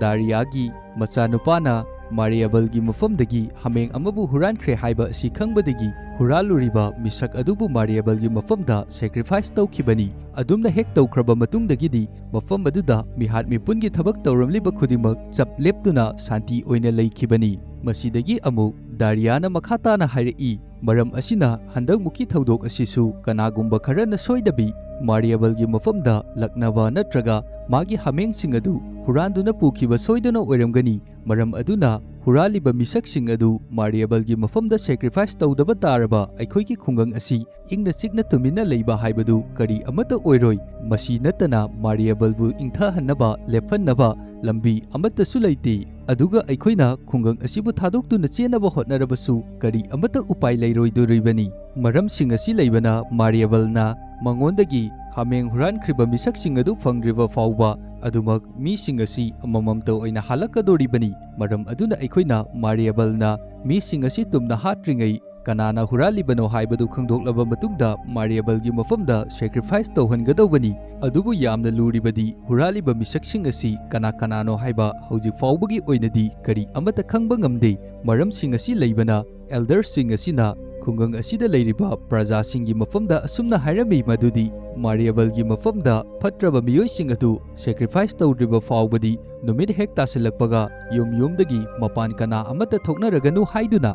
ꯗꯥꯔꯤꯌꯥꯒꯤ ꯃꯆꯥꯅꯨꯄꯥꯅ ꯃꯥꯔꯤꯌꯥꯕꯜꯒꯤ ꯃꯐꯝꯗꯒꯤ ꯍꯥꯃꯦꯡ ꯑꯃꯕꯨ ꯍꯨꯔꯥꯟꯈ꯭ꯔꯦ ꯍꯥꯏꯕ ꯑꯁꯤ ꯈꯪꯕꯗꯒꯤ ꯍꯨꯔꯥꯜꯂꯨꯔꯤꯕ ꯃꯤꯁꯛ ꯑꯗꯨꯕꯨ ꯃꯥꯔꯤꯌꯥꯕꯜꯒꯤ ꯃꯐꯝꯗ ꯁꯦꯀ꯭ꯔꯤꯐꯥꯏꯁ ꯇꯧꯈꯤꯕꯅꯤ꯫ ꯑꯗꯨꯝꯅ ꯍꯦꯛ ꯇꯧꯈ꯭ꯔꯕ ꯃꯇꯨꯡꯗꯒꯤꯗꯤ ꯃꯐꯝ ꯑꯗꯨꯗ ꯃꯤꯍꯥꯠ ꯃꯤꯄꯨꯟꯒꯤ ꯊꯕꯛ ꯇꯧꯔꯝꯂꯤꯕ ꯈꯨꯗꯤꯡꯃꯛ ꯆꯞ ꯂꯦꯞꯇꯨꯅ ꯁꯥꯟꯇꯤ ꯑꯣꯏꯅ ꯂꯩꯈꯤꯕꯅꯤ꯫ ꯃꯁꯤꯗꯒꯤ ꯑꯃꯨꯛ ꯗꯥꯔꯤꯌꯥꯅ ꯃꯈꯥ ꯇꯥꯅ ꯍꯥꯏꯔꯛꯏ, ꯃꯔꯝ ꯑꯁꯤꯅ ꯍꯟꯗꯛꯃꯨꯛꯀꯤ ꯊꯧꯗꯣꯛ ꯑꯁꯤꯁꯨ ꯀꯅꯥꯒꯨꯝꯕ ꯈꯔꯅ ꯁꯣꯏꯗꯕꯤ ꯃꯥꯔꯤꯌꯥꯕꯜꯒꯤ ꯃꯐꯝꯗ ꯂꯛꯅꯕ ꯅꯠꯇ꯭ꯔꯒ ꯃꯥꯒꯤ ꯍꯥꯃꯦꯡꯁꯤꯡ ꯑꯗꯨ ꯍꯨꯔꯥꯟꯗꯨꯅ ꯄꯨꯈꯤꯕ ꯁꯣꯏꯗꯅ ꯑꯣꯏꯔꯝꯒꯅꯤ꯫ ꯃꯔꯝ ꯑꯗꯨꯅ ꯍꯨꯔꯥꯜꯂꯤꯕ ꯃꯤꯁꯛꯁꯤꯡ ꯑꯗꯨ ꯃꯥꯔꯤꯌꯥꯕꯜꯒꯤ ꯃꯐꯝꯗ ꯁꯦꯀ꯭ꯔꯤꯐꯥꯏꯁ ꯇꯧꯗꯕ ꯇꯥꯔꯕ ꯑꯩꯈꯣꯏꯒꯤ ꯈꯨꯡꯒꯪ ꯑꯁꯤ ꯏꯪꯅ ꯆꯤꯛꯅ ꯇꯨꯃꯤꯟꯅ ꯂꯩꯕ ꯍꯥꯏꯕꯗꯨ ꯀꯔꯤ ꯑꯃꯠꯇ ꯑꯣꯏꯔꯣꯏ꯫ ꯃꯁꯤ ꯅꯠꯇꯅ ꯃꯥꯔꯤꯌꯥꯕꯜꯕꯨ ꯏꯪꯊꯍꯟꯅꯕ, ꯂꯦꯞꯍꯟꯅꯕ ꯂꯝꯕꯤ ꯑꯃꯠꯇꯁꯨ ꯂꯩꯇꯦ꯫ ꯑꯗꯨꯒ ꯑꯩꯈꯣꯏꯅ ꯈꯨꯡꯒꯪ ꯑꯁꯤꯕꯨ ꯊꯥꯗꯣꯛꯇꯨꯅ ꯆꯦꯟꯅꯕ ꯍꯣꯠꯅꯔꯕꯁꯨ ꯀꯔꯤ ꯑꯃꯠꯇ ꯎꯄꯥꯏ ꯂꯩꯔꯣꯏꯗꯣꯔꯤꯕꯅꯤ꯫ ꯃꯔꯝꯁꯤꯡ ꯑꯁꯤ ꯂꯩꯕꯅ ꯃꯥꯔꯤꯌꯥꯕꯜꯅ ꯃꯉꯣꯟꯗꯒꯤ ꯍꯥꯃꯦꯡ ꯍꯨꯔꯥꯟꯈ꯭ꯔꯤꯕ ꯃꯤꯁꯛꯁꯤꯡ ꯑꯗꯨ ꯐꯪꯗ꯭ꯔꯤꯕ ꯐꯥꯎꯕ ꯑꯗꯨꯃꯛ ꯃꯤꯁꯤꯡ ꯑꯁꯤ ꯑꯃꯃꯝꯇ ꯑꯣꯏꯅ ꯍꯥꯠꯂꯛꯀꯗꯣꯔꯤꯕꯅꯤ꯫ ꯃꯔꯝ ꯑꯗꯨꯅ ꯑꯩꯈꯣꯏꯅ ꯃꯥꯔꯤꯌꯥꯕꯜꯅ ꯃꯤꯁꯤꯡ ꯑꯁꯤ ꯇꯨꯝꯅ ꯍꯥꯠꯇ꯭ꯔꯤꯉꯩ ꯀꯅꯥꯅ ꯍꯨꯔꯥꯜꯂꯤꯕꯅꯣ ꯍꯥꯏꯕꯗꯨ ꯈꯪꯗꯣꯛꯂꯕ ꯃꯇꯨꯡꯗ ꯃꯥꯔꯤꯌꯥꯕꯜꯒꯤ ꯃꯐꯝꯗ ꯁꯦꯀ꯭ꯔꯤꯐꯥꯏꯁ ꯇꯧꯍꯟꯒꯗꯧꯕꯅꯤ꯫ ꯑꯗꯨꯕꯨ ꯌꯥꯝꯅ ꯂꯨꯔꯤꯕꯗꯤ ꯍꯨꯔꯥꯜꯂꯤꯕ ꯃꯤꯁꯛꯁꯤꯡ ꯑꯁꯤ ꯀꯅꯥ ꯀꯅꯥꯅꯣ ꯍꯥꯏꯕ ꯍꯧꯖꯤꯛ ꯐꯥꯎꯕꯒꯤ ꯑꯣꯏꯅꯗꯤ ꯀꯔꯤ ꯑꯃꯠꯇ ꯈꯪꯕ ꯉꯝꯗꯦ꯫ ꯃꯔꯝꯁꯤꯡ ꯑꯁꯤ ꯂꯩꯕꯅ ꯑꯦꯜꯗꯔꯁꯤꯡ ꯑꯁꯤꯅ ꯈꯨꯡꯒꯪ ꯑꯁꯤꯗ ꯂꯩꯔꯤꯕ ꯄ꯭ꯔꯖꯥꯁꯤꯡꯒꯤ ꯃꯐꯝꯗ ꯑꯁꯨꯝꯅ ꯍꯥꯏꯔꯝꯃꯤ ꯃꯗꯨꯗꯤ ꯃꯥꯔꯤꯌꯥꯕꯜꯒꯤ ꯃꯐꯝꯗ ꯐꯠꯇ꯭ꯔꯕ ꯃꯤꯑꯣꯏꯁꯤꯡ ꯑꯗꯨ ꯁꯦꯀ꯭ꯔꯤꯐꯥꯏꯁ ꯇꯧꯗ꯭ꯔꯤꯕ ꯐꯥꯎꯕꯗꯤ ꯅꯨꯃꯤꯠ ꯍꯦꯛ ꯇꯥꯁꯤꯜꯂꯛꯄꯒ ꯌꯨꯝ ꯌꯨꯝꯗꯒꯤ ꯃꯄꯥꯟ ꯀꯅꯥ ꯑꯃꯠꯇ ꯊꯣꯛꯅꯔꯒꯅꯨ ꯍꯥꯏꯗꯨꯅ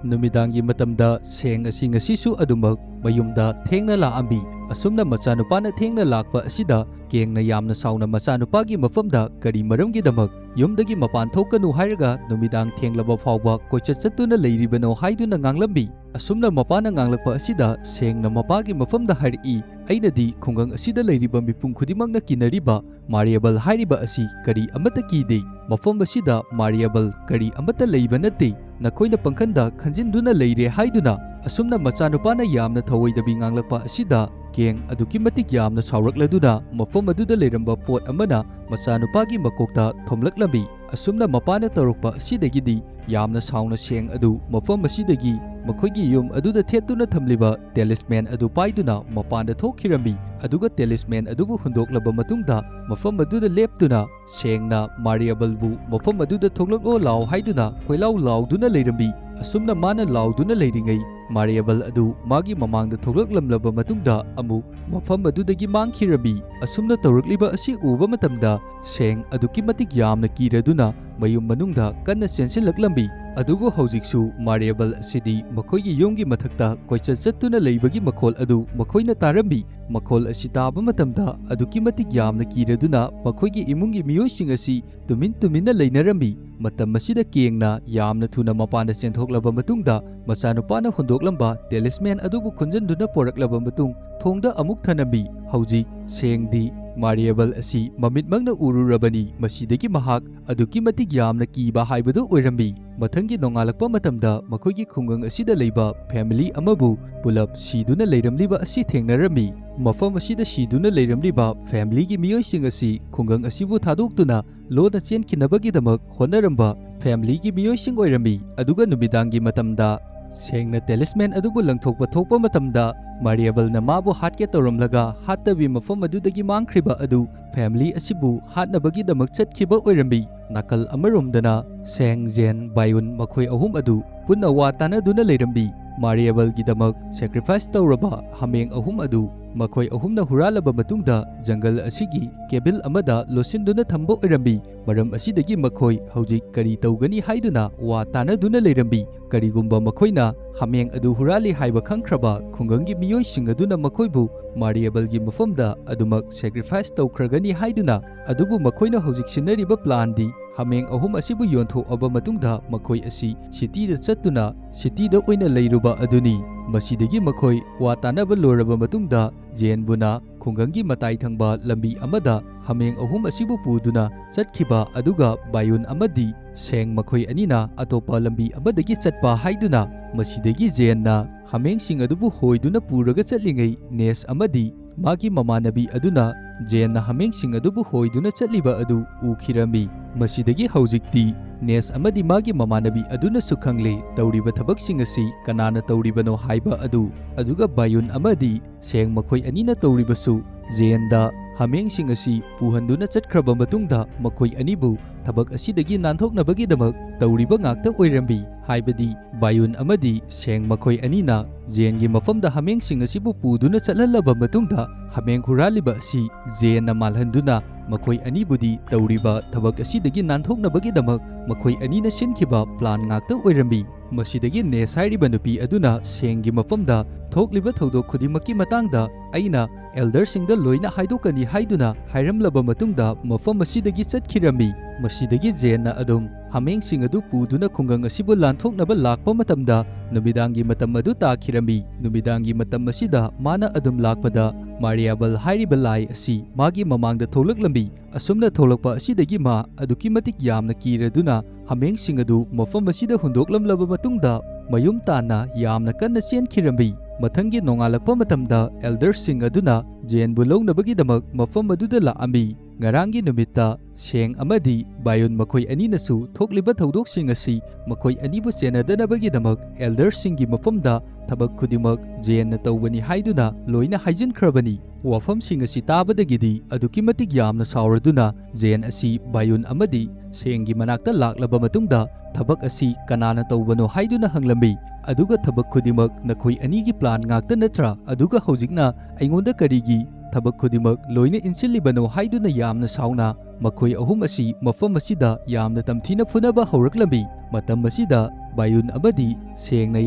ꯅꯨꯃꯤꯗꯥꯡꯒꯤ ꯃꯇꯝꯗ ꯁꯦꯡ ꯑꯁꯤ ꯉꯁꯤꯁꯨ ꯑꯗꯨꯃꯛ ꯃꯌꯨꯝꯗ ꯊꯦꯡꯅ ꯂꯥꯛꯑꯝꯃꯤ꯫ ꯑꯁꯨꯝꯅ ꯃꯆꯥꯅꯨꯄꯥꯅ ꯊꯦꯡꯅ ꯂꯥꯛꯄ ꯑꯁꯤꯗ ꯀꯦꯡꯅ ꯌꯥꯝꯅ ꯁꯥꯎꯅ ꯃꯆꯥꯅꯨꯄꯥꯒꯤ ꯃꯐꯝꯗ ꯀꯔꯤ ꯃꯔꯝꯒꯤꯗꯃꯛ ꯌꯨꯝꯗꯒꯤ ꯃꯄꯥꯟ ꯊꯣꯛꯀꯅꯨ ꯍꯥꯏꯔꯒ ꯅꯨꯃꯤꯗꯥꯡ ꯊꯦꯡꯂꯕ ꯐꯥꯎꯕ ꯀꯣꯏꯆꯠ ꯆꯠꯇꯨꯅ ꯂꯩꯔꯤꯕꯅꯣ ꯍꯥꯏꯗꯨꯅ ꯉꯥꯡꯂꯝꯃꯤ꯫ ꯑꯁꯨꯝꯅ ꯃꯄꯥꯅ ꯉꯥꯡꯂꯛꯄ ꯑꯁꯤꯗ ꯁꯦꯡꯅ ꯃꯄꯥꯒꯤ ꯃꯐꯝꯗ ꯍꯥꯏꯔꯛꯏ, "ꯑꯩꯅꯗꯤ ꯈꯨꯡꯒꯪ ꯑꯁꯤꯗ ꯂꯩꯔꯤꯕ ꯃꯤꯄꯨꯝ ꯈꯨꯗꯤꯡꯃꯛꯅ ꯀꯤꯅꯔꯤꯕ ꯃꯥꯔꯤꯌꯥꯕꯜ ꯍꯥꯏꯔꯤꯕ ꯑꯁꯤ ꯀꯔꯤ ꯑꯃꯠꯇ ꯀꯤꯗꯦ꯫ ꯃꯐꯝ ꯑꯁꯤꯗ ꯃꯥꯔꯤꯌꯥꯕꯜ ꯀꯔꯤ ꯑꯃꯠꯇ ꯂꯩꯕ ꯅꯠꯇꯦ꯫ ꯅꯈꯣꯏꯅ ꯄꯪꯈꯟꯗ ꯈꯟꯖꯤꯟꯗꯨꯅ ꯂꯩꯔꯦ" ꯍꯥꯏꯗꯨꯅ ꯑꯁꯨꯝꯅ ꯃꯆꯥꯅꯨꯄꯥꯅ ꯌꯥꯝꯅ ꯊꯧꯑꯣꯏꯗꯕꯤ ꯉꯥꯡꯂꯛꯄ ꯑꯁꯤꯗ ꯀꯦꯡ ꯑꯗꯨꯛꯀꯤ ꯃꯇꯤꯛ ꯌꯥꯝꯅ ꯁꯥꯎꯔꯛꯂꯗꯨꯅ ꯃꯐꯝ ꯑꯗꯨꯗ ꯂꯩꯔꯝꯕ ꯄꯣꯠ ꯑꯃꯅ ꯃꯆꯥꯅꯨꯄꯥꯒꯤ ꯃꯀꯣꯛꯇ ꯊꯣꯝꯂꯛꯂꯝꯃꯤ꯫ ꯑꯁꯨꯝꯅ ꯃꯄꯥꯅ ꯇꯧꯔꯛꯄ ꯑꯁꯤꯗꯒꯤꯗꯤ ꯌꯥꯝꯅ ꯁꯥꯎꯅ ꯁꯦꯡ ꯑꯗꯨ ꯃꯐꯝ ꯑꯁꯤꯗꯒꯤ ꯃꯈꯣꯏꯒꯤ ꯌꯨꯝ ꯑꯗꯨꯗ ꯊꯦꯠꯇꯨꯅ ꯊꯝꯂꯤꯕ ꯇꯦꯂꯤꯁꯃꯦꯟ ꯑꯗꯨ ꯄꯥꯏꯗꯨꯅ ꯃꯄꯥꯟꯗ ꯊꯣꯛꯈꯤꯔꯝꯃꯤ꯫ ꯑꯗꯨꯒ ꯇꯦꯂꯤꯁꯃꯦꯟ ꯑꯗꯨꯕꯨ ꯍꯨꯟꯗꯣꯛꯂꯕ ꯃꯇꯨꯡꯗ ꯃꯐꯝ ꯑꯗꯨꯗ ꯂꯦꯞꯇꯨꯅ ꯁꯦꯡꯅ ꯃꯥꯔꯤꯌꯥꯕꯜꯕꯨ ꯃꯐꯝ ꯑꯗꯨꯗ ꯊꯣꯛꯂꯛꯂꯣ ꯂꯥꯎ ꯍꯥꯏꯗꯨꯅ ꯀꯣꯏꯂꯥꯎ ꯂꯥꯎꯗꯨꯅ ꯂꯩꯔꯝꯃꯤ꯫ ꯑꯁꯨꯝꯅ ꯃꯥꯅ ꯂꯥꯎꯗꯨꯅ ꯂꯩꯔꯤꯉꯩ ꯃꯥꯔꯤꯌꯥꯕꯜ ꯑꯗꯨ ꯃꯥꯒꯤ ꯃꯃꯥꯡꯗ ꯊꯣꯛꯂꯛꯂꯝꯂꯕ ꯃꯇꯨꯡꯗ ꯑꯃꯨꯛ ꯃꯐꯝ ꯑꯗꯨꯗꯒꯤ ꯃꯥꯡꯈꯤꯔꯝꯃꯤ꯫ ꯑꯁꯨꯝꯅ ꯇꯧꯔꯛꯂꯤꯕ ꯑꯁꯤ ꯎꯕ ꯃꯇꯝꯗ ꯁꯦꯡ ꯑꯗꯨꯛꯀꯤ ꯃꯇꯤꯛ ꯌꯥꯝꯅ ꯀꯤꯔꯗꯨꯅ ꯃꯌꯨꯝ ꯃꯅꯨꯡꯗ ꯀꯟꯅ ꯆꯦꯟꯁꯤꯜꯂꯛꯂꯝꯃꯤ꯫ ꯑꯗꯨꯕꯨ ꯍꯧꯖꯤꯛꯁꯨ ꯃꯥꯔꯤꯌꯥꯕꯜ ꯑꯁꯤꯗꯤ ꯃꯈꯣꯏꯒꯤ ꯌꯨꯝꯒꯤ ꯃꯊꯛꯇ ꯀꯣꯏꯆꯠ ꯆꯠꯇꯨꯅ ꯂꯩꯕꯒꯤ ꯃꯈꯣꯜ ꯑꯗꯨ ꯃꯈꯣꯏꯅ ꯇꯥꯔꯝꯃꯤ꯫ ꯃꯈꯣꯜ ꯑꯁꯤ ꯇꯥꯕ ꯃꯇꯝꯗ ꯑꯗꯨꯛꯀꯤ ꯃꯇꯤꯛ ꯌꯥꯝꯅ ꯀꯤꯔꯗꯨꯅ ꯃꯈꯣꯏꯒꯤ ꯏꯃꯨꯡꯒꯤ ꯃꯤꯑꯣꯏꯁꯤꯡ ꯑꯁꯤ ꯇꯨꯃꯤꯟ ꯇꯨꯃꯤꯟꯅ ꯂꯩꯅꯔꯝꯃꯤ꯫ ꯃꯇꯝ ꯑꯁꯤꯗ ꯀꯦꯡꯅ ꯌꯥꯝꯅ ꯊꯨꯅ ꯃꯄꯥꯟꯗ ꯆꯦꯟꯊꯣꯛꯂꯕ ꯃꯇꯨꯡꯗ ꯃꯆꯥꯅꯨꯄꯥꯅ ꯍꯨꯟꯗꯣꯛꯂꯝꯕ ꯇꯦꯂꯤꯁꯃꯦꯟ ꯑꯗꯨꯕꯨ ꯈꯨꯟꯖꯟꯗꯨꯅ ꯄꯣꯔꯛꯂꯕ ꯃꯇꯨꯡ ꯊꯣꯡꯗ ꯑꯃꯨꯛ ꯊꯅꯝꯃꯤ꯫ ꯍꯧꯖꯤꯛ ꯁꯦꯡꯗꯤ ꯃꯥꯔꯤꯌꯥꯕꯜ ꯑꯁꯤ ꯃꯃꯤꯠꯃꯛꯅ ꯎꯔꯨꯔꯕꯅꯤ꯫ ꯃꯁꯤꯗꯒꯤ ꯃꯍꯥꯛ ꯑꯗꯨꯛꯀꯤ ꯃꯇꯤꯛ ꯌꯥꯝꯅ ꯀꯤꯕ ꯍꯥꯏꯕꯗꯨ ꯑꯣꯏꯔꯝꯃꯤ꯫ ꯃꯊꯪꯒꯤ ꯅꯣꯡꯉꯥꯜꯂꯛꯄ ꯃꯇꯝꯗ ꯃꯈꯣꯏꯒꯤ ꯈꯨꯡꯒꯪ ꯑꯁꯤꯗ ꯂꯩꯕ ꯐꯦꯃꯤꯂꯤ ꯑꯃꯕꯨ ꯄꯨꯂꯞ ꯁꯤꯗꯨꯅ ꯂꯩꯔꯝꯂꯤꯕ ꯑꯁꯤ ꯊꯦꯡꯅꯔꯝꯃꯤ꯫ ꯃꯐꯝ ꯑꯁꯤꯗ ꯁꯤꯗꯨꯅ ꯂꯩꯔꯝꯂꯤꯕ ꯐꯦꯃꯤꯂꯤꯒꯤ ꯃꯤꯑꯣꯏꯁꯤꯡ ꯑꯁꯤ ꯈꯨꯡꯒꯪ ꯑꯁꯤꯕꯨ ꯊꯥꯗꯣꯛꯇꯨꯅ ꯂꯣꯟꯅ ꯆꯦꯟꯈꯤꯅꯕꯒꯤꯗꯃꯛ ꯍꯣꯠꯅꯔꯝꯕ ꯐꯦꯃꯤꯂꯤꯒꯤ ꯃꯤꯑꯣꯏꯁꯤꯡ ꯑꯣꯏꯔꯝꯃꯤ꯫ ꯑꯗꯨꯒ ꯅꯨꯃꯤꯗꯥꯡꯒꯤ ꯃꯇꯝꯗ ꯁꯦꯡꯅ talisman ꯑꯗꯨꯕꯨ ꯂꯪꯊꯣꯛꯄ ꯊꯣꯛꯄ ꯃꯇꯝꯗ, ꯃꯥꯔꯤꯌꯥꯕꯜꯅ ꯃꯥꯕꯨ ꯍꯥꯠꯀꯦ ꯇꯧꯔꯝꯂꯒ ꯍꯥꯠꯇꯕꯤ ꯃꯐꯝ ꯑꯗꯨꯗꯒꯤ ꯃꯥꯡꯈ꯭ꯔꯤꯕ ꯑꯗꯨ family ꯑꯁꯤꯕꯨ ꯍꯥꯠꯅꯕꯒꯤꯗꯃꯛ ꯆꯠꯈꯤꯕ ꯑꯣꯏꯔꯝꯃꯤ꯫ ꯅꯥꯀꯜ ꯑꯃꯔꯣꯝꯗꯅ ꯁꯦꯡ, ꯖꯦꯟ, ꯕꯥꯌꯨꯟ ꯃꯈꯣꯏ ꯑꯍꯨꯝ ꯑꯗꯨ ꯄꯨꯟꯅ ꯋꯥ ꯇꯥꯅꯗꯨꯅ ꯂꯩꯔꯝꯃꯤ꯫ ꯃꯥꯔꯤꯌꯥꯕꯜꯒꯤꯗꯃꯛ sacrifice ꯇꯧꯔꯕ ꯍꯥꯃꯦꯡ ꯑꯍꯨꯝ ꯑꯗꯨ ꯃꯈꯣꯏ ꯑꯍꯨꯝꯅ ꯍꯨꯔꯥꯜꯂꯕ ꯃꯇꯨꯡꯗ ꯖꯪꯒꯜ ꯑꯁꯤꯒꯤ ꯀꯦꯕꯤꯜ ꯑꯃꯗ ꯂꯣꯠꯁꯤꯟꯗꯨꯅ ꯊꯝꯕ ꯑꯣꯏꯔꯝꯃꯤ꯫ ꯃꯔꯝ ꯑꯁꯤꯗꯒꯤ ꯃꯈꯣꯏ ꯍꯧꯖꯤꯛ ꯀꯔꯤ ꯇꯧꯒꯅꯤ ꯍꯥꯏꯗꯨꯅ ꯋꯥ ꯇꯥꯅꯗꯨꯅ ꯂꯩꯔꯝꯃꯤ꯫ ꯀꯔꯤꯒꯨꯝꯕ ꯃꯈꯣꯏꯅ ꯍꯥꯃꯦꯡ ꯑꯗꯨ ꯍꯨꯔꯥꯜꯂꯤ ꯍꯥꯏꯕ ꯈꯪꯈ꯭ꯔꯕ ꯈꯨꯡꯒꯪꯒꯤ ꯃꯤꯑꯣꯏꯁꯤꯡ ꯑꯗꯨꯅ ꯃꯈꯣꯏꯕꯨ ꯃꯥꯔꯤꯌꯥꯕꯜꯒꯤ ꯃꯐꯝꯗ ꯑꯗꯨꯃꯛ sacrifice ꯇꯧꯈ꯭ꯔꯒꯅꯤ ꯍꯥꯏꯗꯨꯅ, ꯑꯗꯨꯕꯨ ꯃꯈꯣꯏꯅ ꯍꯧꯖꯤꯛ ꯁꯤꯟꯅꯔꯤꯕ planꯗꯤ ꯍꯥꯃꯦꯡ ꯑꯍꯨꯝ ꯑꯁꯤꯕꯨ ꯌꯣꯟꯊꯣꯛꯑꯕ ꯃꯇꯨꯡꯗ ꯃꯈꯣꯏ ꯑꯁꯤ cityꯗ ꯆꯠꯇꯨꯅ cityꯗ ꯑꯣꯏꯅ ꯂꯩꯔꯨꯕ ꯑꯗꯨꯅꯤ꯫ ꯃꯁꯤꯗꯒꯤ ꯃꯈꯣꯏ ꯋꯥ ꯇꯥꯅꯕ ꯂꯣꯏꯔꯕ ꯃꯇꯨꯡꯗ ꯖꯦꯟꯕꯨꯅ ꯈꯨꯡꯒꯪꯒꯤ ꯃꯇꯥꯏ ꯊꯪꯕ ꯂꯝꯕꯤ ꯑꯃꯗ ꯍꯥꯃꯦꯡ ꯑꯍꯨꯝ ꯑꯁꯤꯕꯨ ꯄꯨꯗꯨꯅ ꯆꯠꯈꯤꯕ, ꯑꯗꯨꯒ ꯕꯥꯌꯨꯟ ꯑꯃꯗꯤ ꯁꯦꯡ ꯃꯈꯣꯏ ꯑꯅꯤꯅ ꯑꯇꯣꯞꯄ ꯂꯝꯕꯤ ꯑꯃꯗꯒꯤ ꯆꯠꯄ ꯍꯥꯏꯗꯨꯅ꯫ ꯃꯁꯤꯗꯒꯤ ꯖꯦꯟꯅ ꯍꯥꯃꯦꯡꯁꯤꯡ ꯑꯗꯨꯕꯨ ꯍꯣꯏꯗꯨꯅ ꯄꯨꯔꯒ ꯆꯠꯂꯤꯉꯩ ꯅꯦꯁ ꯑꯃꯗꯤ ꯃꯥꯒꯤ ꯃꯃꯥꯟꯅꯕꯤ ꯑꯗꯨꯅ ꯖꯦꯟꯅ ꯍꯥꯃꯦꯡꯁꯤꯡ ꯑꯗꯨꯕꯨ ꯍꯣꯏꯗꯨꯅ ꯆꯠꯂꯤꯕ ꯑꯗꯨ ꯎꯈꯤꯔꯝꯃꯤ꯫ ꯃꯁꯤꯗꯒꯤ ꯍꯧꯖꯤꯛꯇꯤ ꯅꯦꯁ ꯑꯃꯗꯤ ꯃꯥꯒꯤ ꯃꯃꯥꯟꯅꯕꯤ ꯑꯗꯨꯅꯁꯨ ꯈꯪꯂꯦ ꯇꯧꯔꯤꯕ ꯊꯕꯛꯁꯤꯡ ꯑꯁꯤ ꯀꯅꯥꯅ ꯇꯧꯔꯤꯕꯅꯣ ꯍꯥꯏꯕ ꯑꯗꯨ, ꯑꯗꯨꯒ ꯕꯥꯌꯨꯟ ꯑꯃꯗꯤ ꯁꯦꯡ ꯃꯈꯣꯏ ꯑꯅꯤꯅ ꯇꯧꯔꯤꯕꯁꯨ ꯖꯦꯟꯗ ꯍꯥꯃꯦꯡꯁꯤꯡ ꯑꯁꯤ ꯄꯨꯍꯟꯗꯨꯅ ꯆꯠꯈ꯭ꯔꯕ ꯃꯇꯨꯡꯗ ꯃꯈꯣꯏ ꯑꯅꯤꯕꯨ ꯊꯕꯛ ꯑꯁꯤꯗꯒꯤ ꯅꯥꯟꯊꯣꯛꯅꯕꯒꯤꯗꯃꯛ ꯇꯧꯔꯤꯕ ꯉꯥꯛꯇ ꯑꯣꯏꯔꯝꯃꯤ꯫ ꯍꯥꯏꯕꯗꯤ ꯕꯥꯌꯨꯟ ꯑꯃꯗꯤ ꯁꯦꯡ ꯃꯈꯣꯏ ꯑꯅꯤꯅ ꯖꯦꯟꯒꯤ ꯃꯐꯝꯗ ꯍꯥꯃꯦꯡꯁꯤꯡ ꯑꯁꯤꯕꯨ ꯄꯨꯗꯨꯅ ꯆꯠꯍꯜꯂꯕ ꯃꯇꯨꯡꯗ ꯍꯥꯃꯦꯡ ꯍꯨꯔꯥꯜꯂꯤꯕ ꯑꯁꯤ ꯖꯦꯟꯅ ꯃꯥꯜꯍꯟꯗꯨꯅ ꯃꯈꯣꯏ ꯑꯅꯤꯕꯨꯗꯤ ꯇꯧꯔꯤꯕ ꯊꯕꯛ ꯑꯁꯤꯗꯒꯤ ꯅꯥꯟꯊꯣꯛꯅꯕꯒꯤꯗꯃꯛ ꯃꯈꯣꯏ ꯑꯅꯤꯅ ꯁꯤꯟꯈꯤꯕ plan ꯉꯥꯛꯇ ꯑꯣꯏꯔꯝꯃꯤ꯫ ꯃꯁꯤꯗꯒꯤ ꯅꯦꯁ ꯍꯥꯏꯔꯤꯕ ꯅꯨꯄꯤ ꯑꯗꯨꯅ ꯁꯦꯡꯒꯤ ꯃꯐꯝꯗ ꯊꯣꯛꯂꯤꯕ ꯊꯧꯗꯣꯛ ꯈꯨꯗꯤꯡꯃꯛꯀꯤ ꯃꯇꯥꯡꯗ ꯑꯩꯅ ꯑꯦꯜꯗꯔꯁꯤꯡꯗ ꯂꯣꯏꯅ ꯍꯥꯏꯗꯣꯛꯀꯅꯤ ꯍꯥꯏꯗꯨꯅ ꯍꯥꯏꯔꯝꯂꯕ ꯃꯇꯨꯡꯗ ꯃꯐꯝ ꯑꯁꯤꯗꯒꯤ ꯆꯠꯈꯤꯔꯝꯃꯤ꯫ ꯃꯁꯤꯗꯒꯤ ꯖꯦꯟꯅ ꯑꯗꯨꯝ ꯍꯥꯃꯦꯡꯁꯤꯡ ꯑꯗꯨ ꯄꯨꯗꯨꯅ ꯈꯨꯡꯒꯪ ꯑꯁꯤꯕꯨ ꯂꯥꯟꯊꯣꯛꯅꯕ ꯂꯥꯛꯄ ꯃꯇꯝꯗ ꯅꯨꯃꯤꯗꯥꯡꯒꯤ ꯃꯇꯝ ꯑꯗꯨ ꯇꯥꯈꯤꯔꯝꯃꯤ꯫ ꯅꯨꯃꯤꯗꯥꯡꯒꯤ ꯃꯇꯝ ꯑꯁꯤꯗ ꯃꯥꯅ ꯑꯗꯨꯝ ꯂꯥꯛꯄꯗ ꯃꯥꯔꯤꯌꯥꯕꯜ ꯍꯥꯏꯔꯤꯕ ꯂꯥꯏ ꯑꯁꯤ ꯃꯥꯒꯤ ꯃꯃꯥꯡꯗ ꯊꯣꯛꯂꯛꯂꯝꯃꯤ꯫ ꯑꯁꯨꯝꯅ ꯊꯣꯛꯂꯛꯄ ꯑꯁꯤꯗꯒꯤ ꯃꯥ ꯑꯗꯨꯛꯀꯤ ꯃꯇꯤꯛ ꯌꯥꯝꯅ ꯀꯤꯔꯗꯨꯅ ꯍꯥꯃꯦꯡꯁꯤꯡ ꯑꯗꯨ ꯃꯐꯝ ꯑꯁꯤꯗ ꯍꯨꯟꯗꯣꯛꯂꯝꯂꯕ ꯃꯇꯨꯡꯗ ꯃꯌꯨꯝ ꯇꯥꯟꯅ ꯌꯥꯝꯅ ꯀꯟꯅ ꯆꯦꯟꯈꯤꯔꯝꯃꯤ꯫ ꯃꯊꯪꯒꯤ ꯅꯣꯡꯉꯥꯜꯂꯛꯄ ꯃꯇꯝꯗ ꯑꯦꯜꯗꯔꯁꯤꯡ ꯑꯗꯨꯅ ꯖꯦꯟꯕꯨ ꯂꯧꯅꯕꯒꯤꯗꯃꯛ ꯃꯐꯝ ꯑꯗꯨꯗ ꯂꯥꯛꯑꯝꯃꯤ꯫ ꯉꯔꯥꯡꯒꯤ ꯅꯨꯃꯤꯠꯇ ꯁꯦꯡ ꯑꯃꯗꯤ ꯕꯥꯌꯨꯟ ꯃꯈꯣꯏ ꯑꯅꯤꯅꯁꯨ ꯊꯣꯛꯂꯤꯕ ꯊꯧꯗꯣꯛꯁꯤꯡ ꯑꯁꯤ ꯃꯈꯣꯏ ꯑꯅꯤꯕꯨ ꯆꯦꯟꯅꯗꯅꯕꯒꯤꯗꯃꯛ ꯑꯦꯜꯗꯔꯁꯤꯡꯒꯤ ꯃꯐꯝꯗ ꯊꯕꯛ ꯈꯨꯗꯤꯡꯃꯛ ꯖꯦꯟꯅ ꯇꯧꯕꯅꯤ ꯍꯥꯏꯗꯨꯅ ꯂꯣꯏꯅ ꯍꯥꯏꯖꯤꯟꯈ꯭ꯔꯕꯅꯤ꯫ ꯋꯥꯐꯝꯁꯤꯡ ꯑꯁꯤ ꯇꯥꯕꯗꯒꯤꯗꯤ ꯑꯗꯨꯛꯀꯤ ꯃꯇꯤꯛ ꯌꯥꯝꯅ ꯁꯥꯎꯔꯗꯨꯅ ꯖꯦꯟ ꯑꯁꯤ ꯕꯥꯌꯨꯟ ꯑꯃꯗꯤ ꯁꯦꯡꯒꯤ ꯃꯅꯥꯛꯇ ꯂꯥꯛꯂꯕ ꯃꯇꯨꯡꯗ ꯊꯕꯛ ꯑꯁꯤ ꯀꯅꯥꯅ ꯇꯧꯕꯅꯣ ꯍꯥꯏꯗꯨꯅ ꯍꯪꯂꯝꯃꯤ꯫ ꯑꯗꯨꯒ ꯊꯕꯛ ꯈꯨꯗꯤꯡꯃꯛ ꯅꯈꯣꯏ ꯑꯅꯤꯒꯤ ꯄ꯭ꯂꯥꯟ ꯉꯥꯛꯇ ꯅꯠꯇ꯭ꯔꯥ? ꯑꯗꯨꯒ ꯍꯧꯖꯤꯛꯅ ꯑꯩꯉꯣꯟꯗ ꯀꯔꯤꯒꯤ ꯊꯕꯛ ꯈꯨꯗꯤꯡꯃꯛ ꯂꯣꯏꯅ ꯏꯟꯁꯤꯜꯂꯤꯕꯅꯣ ꯍꯥꯏꯗꯨꯅ ꯌꯥꯝꯅ ꯁꯥꯎꯅ ꯃꯈꯣꯏ ꯑꯍꯨꯝ ꯑꯁꯤ ꯃꯐꯝ ꯑꯁꯤꯗ ꯌꯥꯝꯅ ꯇꯝꯊꯤꯅ ꯐꯨꯅꯕ ꯍꯧꯔꯛꯂꯝꯃꯤ꯫ ꯃꯇꯝ ꯑꯁꯤꯗ ꯕꯥꯌꯨꯟ ꯑꯃꯗꯤ ꯁꯦꯡꯅ